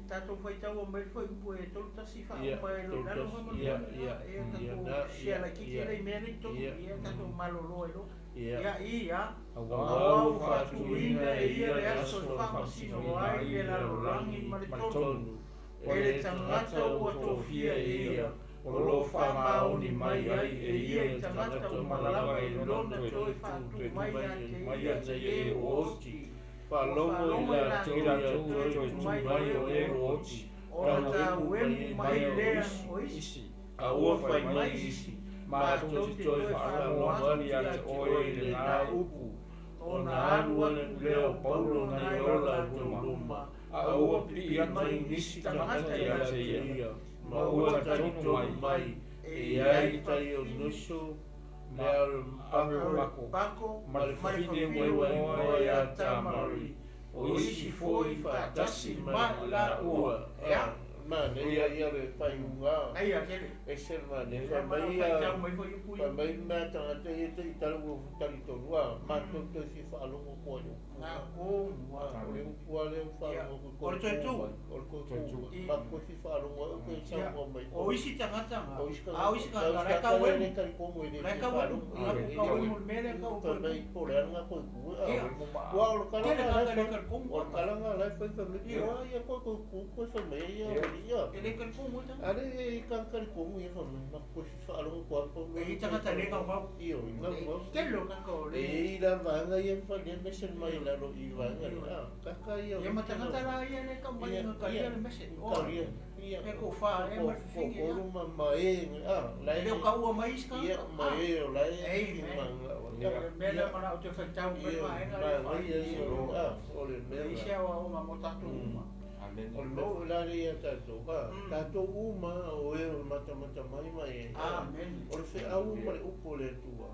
tatou faitaua mai le fuaiupu e 31 faauma ai loa i lalo faamolemole, ia tatou share laitiiti ai le mea lea i totonu, ia tatou malolo ai loa. Ia, ia, aua ua faatuina e ia le aso e faamasino ai le lalolagi ma le tonu, e le tagata ua tofia e ia, o lo o faamaoni mai ai e ia i tagata uma lava i lona toe faatu mai ia te ia e ua oti. Faalogo i latou ia toe tu mai o e ua oti, ona tauemu mai lea o isi, a ua fai mai isi, matou te toe faalogo atu ia te oe i lena upu, ona alu atu lea o Paulo nai o latou luma, a ua pipii atu nisi tagata ia te ia, ma ua talitonu mai, e i ai Taionuso le Areopago ma le fafine ua igoa ia Tamari, o isi foi faatasi ma laua. Manaia ia le faaiuga. Ese le manaia. Fai mai fai mai mea tagata ia te i tala ua talitonu a matou toe fia faalogo koa i le upu. O le upu a lea ua faalogo ko. O le toe tu. O le toe tu. Matou toe fia faalogo ai pe saunoa mai. O isi tagata a o isi tagata la e kau e le la e kau e kau e le mea lea kau fai mai po o le a lena koe ku. Ua o le kalaga la e fai o le kalaga la e fai fai mai ia koe koe ku koe fai mai ia ia. E le talitonu e Ale e ka talitonu ia fai mai matou toe fia faalogo koa po. E i tagata le kau mau. Io i ngau mau. Tele o kaka o le. E i la vaega ia fai le mese mai lalo i vaega le a kaka ia. Ia ma tagata la ia le kau mai nga kalia le mese. Kalia. Ia. E ko fa e ma fifine. Ko ma ma e a la e. Le o kaua mai isi ka. Ia ma e o la e. Ia. Mea lea mana o te whaitau mai vaega le whai. Ia a o le mea. E isi awa o ma mo tatou uma. O le mea foi la lea ia tatou, tatou uma o e o le matamata mai ma e. Amen. O le feau ma le upu o le Atua,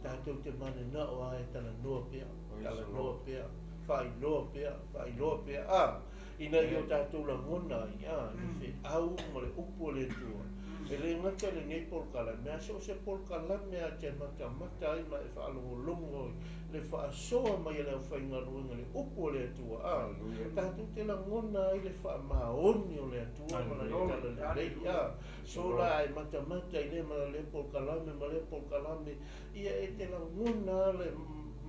tatou te mananao lava e talanoa pea, talanoa pea, faailoa pea, faailoa pea, a, ina ia o tatou lagona ai, a, le feau ma le upu o le Atua. E le gata i lenei polokalame, a so o se polokalame a te matamata ai ma e faalogologo ai le faasoa mai e le aufaigaluega le upu o le Atua, a, tatou te lagona ai le faamaoni o le Atua ma lana tala lelei, a, so la e matamata i lea ma lea polokalame ma lea polokalame, ia e te lagona le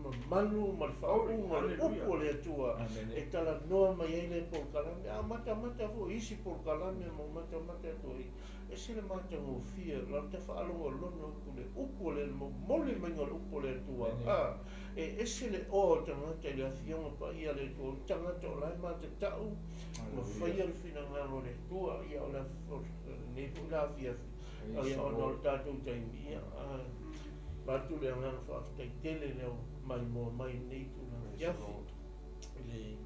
mamalu ma le faauuga o le upu o le Atua e talanoa mai ai le polokalame. A matamata foi isi polokalame ma matamata atu ai, ese le matagofie la ta faalogologo atu le upu o le momoli maiga o le upu o le Atua. E ese le oa o tagata i le afioga paia a le Atua, o tagata o la e matatau ma faia le finagalo o le Atua. Ia o lenei foi la afiafi, ia ona o le tatou taimi, ia avatu le agaga faafetai tele le maimoa mai lenei tulaga afiafi i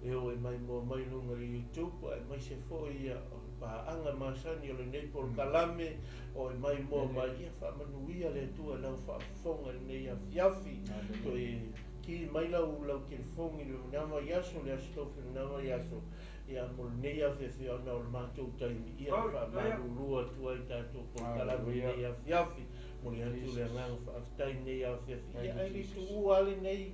le o e maimoa mai luga i le YouTube, aemaise foi ia o le paaga masani o lenei polokalame o e maimoa mai. Ia faamanuia le Atua i lau faafofoga i lenei afiafi. Toe ki mai lau telefoni i le lena vaiaso, le aso tofi i lena vaiaso, ia mo lenei afiafi ona o le matou taimi. Ia faamalulu atu ai tatou polokalame i lenei afiafi. Mo le atu le agaga faafetai i lenei afiafi. Ia ai le tuua lenei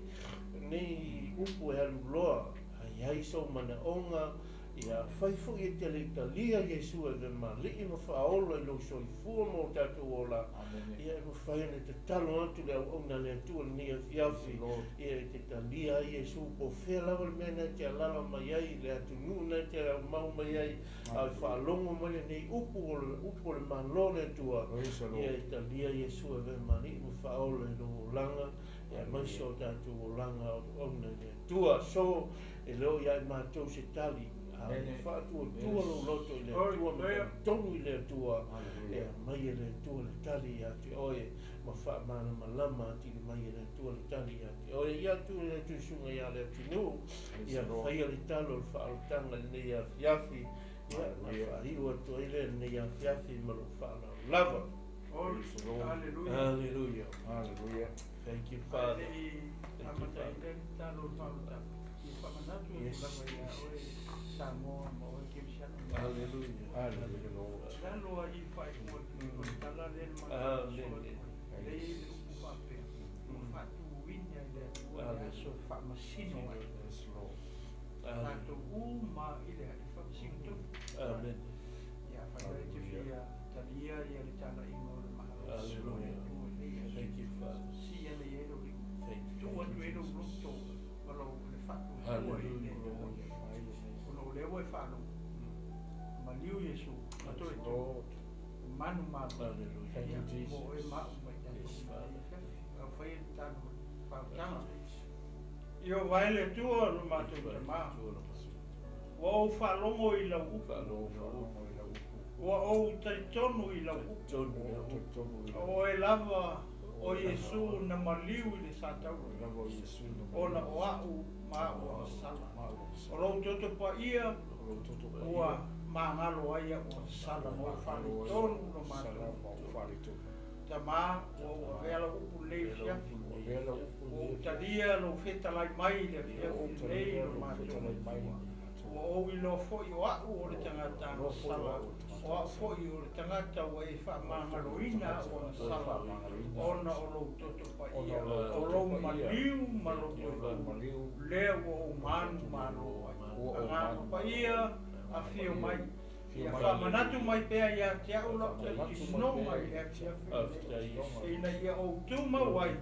upu e aluloa, ai ai sou manaoga, ia fai foi e te le talia Iesu e malii ma faaola i lou soifua ma o tatou ola. Ia e mafai ona tatalo atu le auauna a le Atua lenei afiafi, ia e te talia ai Iesu po o fea lava le mea na te alala mai ai, le atunuu na te aumau mai ai, a e faalogo mai lenei upu o le upu o le Malo o le Atua. Ia e talia Iesu e malii ma faaola i lou olaga, ia aemaise o tatou olaga o auauna i le Atua. So e le o ia i matou se tali, faatuatua lou loto i le Atua ma talitonu i le Atua, e aumai e le Atua le tali ia te oe, ma faamalamalama atili mai e le Atua le tali ia te oe. Ia atu le tuisuga ia le atunuu, ia faia le talo o le faaolataga i lenei afiafi, ia na faaiu atu ai lea lenei afiafi ma lou faaaloalo lava. Hallelujah. Hallelujah. Hallelujah. Thank you, Father. Thank you, Father. Yes. Hallelujah. Hallelujah, Lord. Amen. Yes, Lord. Amen. Hallelujah. Thank you, Father. Thank you. Hallelujah. Lord. Hallelujah. Thank you, Jesus. Yes, Father. Io vai le tua lo matou tama. Ua ou faalogo i lau upu. Ua ou talitonu i lau upu. O oe lava o Iesu na maliu i le satauro, ona o a'u ma a'u agasala. O lou toto paia ua magalo ai a'u agasala ma ou faaletonu lo matou. Tama, ua ou avea lau upu lenei afiafi. Ua ou talia lou fetalai mai i le afiafi lenei lo matou. Ua ou iloa foi o a'u o le tagata agasala, o a'u foi o le tagata ua e faamagaloina a'u agasala, ona o lou toto paia, o lou maliu ma lou toetu, lea ua ou manu malo ai. Agaga paia, afio mai. Ia faamanatu mai pea ia te a'u lau talitisinoga i le afiafi, ina ia ou tumau ai,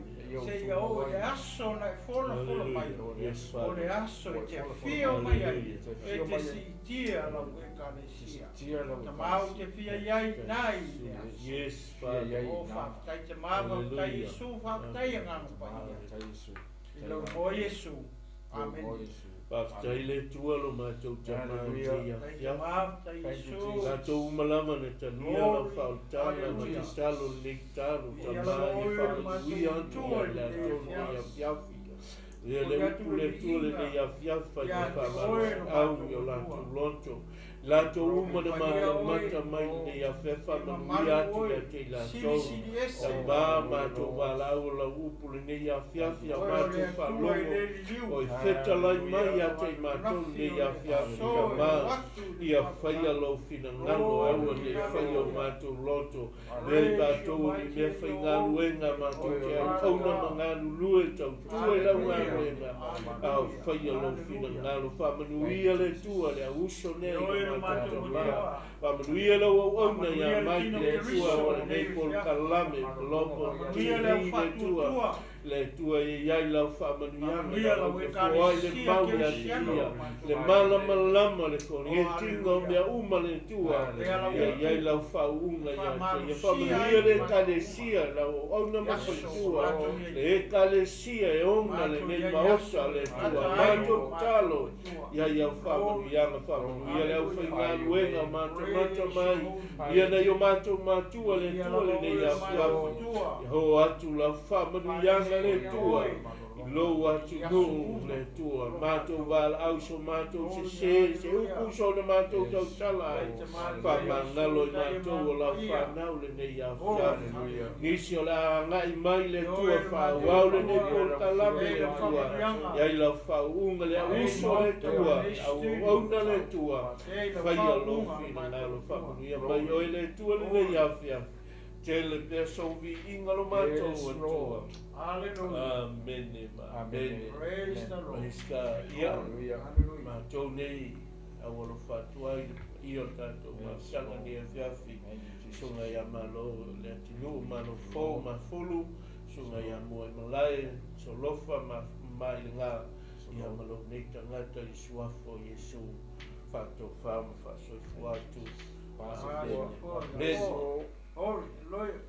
seia oo i le aso na e folafola mai, o le aso e te afio mai ai, e te siitia lau ekalesia. Tamau te fia iai nai i le aso. Yes, Father. O faafetai te ma, faafetai Iesu, faafetai agaga paia. I lau moa Iesu. Amen. Faafetai le Atua lo matou tama i lenei afiafi. Faafetai Iesu. Tatou uma lava na talia lau faaolataga ma tatalo lenei tatalo tama ia faamanuia atu ia i latou lenei afiafi. Ia le upu le Atua lenei afiafi fai ma faamalosiau i o latou loto. Latou uma na matamata mai lenei afiafi faamanuia atu ia te i latou. Tama matou valaau o lau upu lenei afiafi a matou faalogo o e fetalai mai ia te i matou lenei afiafi. Tama ia faia lou finagalo aua nei faia o matou loto. Lea i matou o ni mea faigaluega matou te auauna ma galulue tautua i lau galuega, a o faia lou finagalo. Faamanuia le Atua le auuso nei i lo matou tama. Faamanuia lau auauna ia mai le Atua o lenei polokalame lopo tv le Atua. Le Atua e i ai lau faamanuiaga, lau te foai le mau ia te Ia, le malamalama le konetiga o mea uma le Atua, ia i ai lau faauuga ia te Ia. Faamanuia le Ekalesia, lau auauna ma faletua, le Ekalesia e ona lenei maota le Atua. Matou tatalo ia i au faamanuiaga, faamanuia le aufaigaluega matamata mai, ia nai o matou matua le Atua lenei afiafi. Ia oo atu lau faamanuiaga le Atua i lou atunuu le Atua. Matou valaau i so matou sesē, se upu so na matou tautala ai, faamagalo i matou o lau fanau lenei afiafi. Nisi o le a agai mai le Atua, faaauau lenei polokalame le Atua, ia i lau faauuga le auuso le Atua, auauauna le Atua, faia lou finagalo, faamanuia mai oe le Atua lenei afiafi. Tele pea sou viiga lo matou Atua. Amene ma amene. Praise the Lord. Praise God. Ia, matou nei au alofa atu ai le paia o le tatou mafutaga nei afiafi. Susuga ia Malo le atunuu, Malo fou, Mafulu, Susuga ia Muaimalae, Solofa, Mailega, ia ma lou nei tagata i suafa o Iesu, faatofa ma faasoifua atu. Amene. Amene. Hallelujah.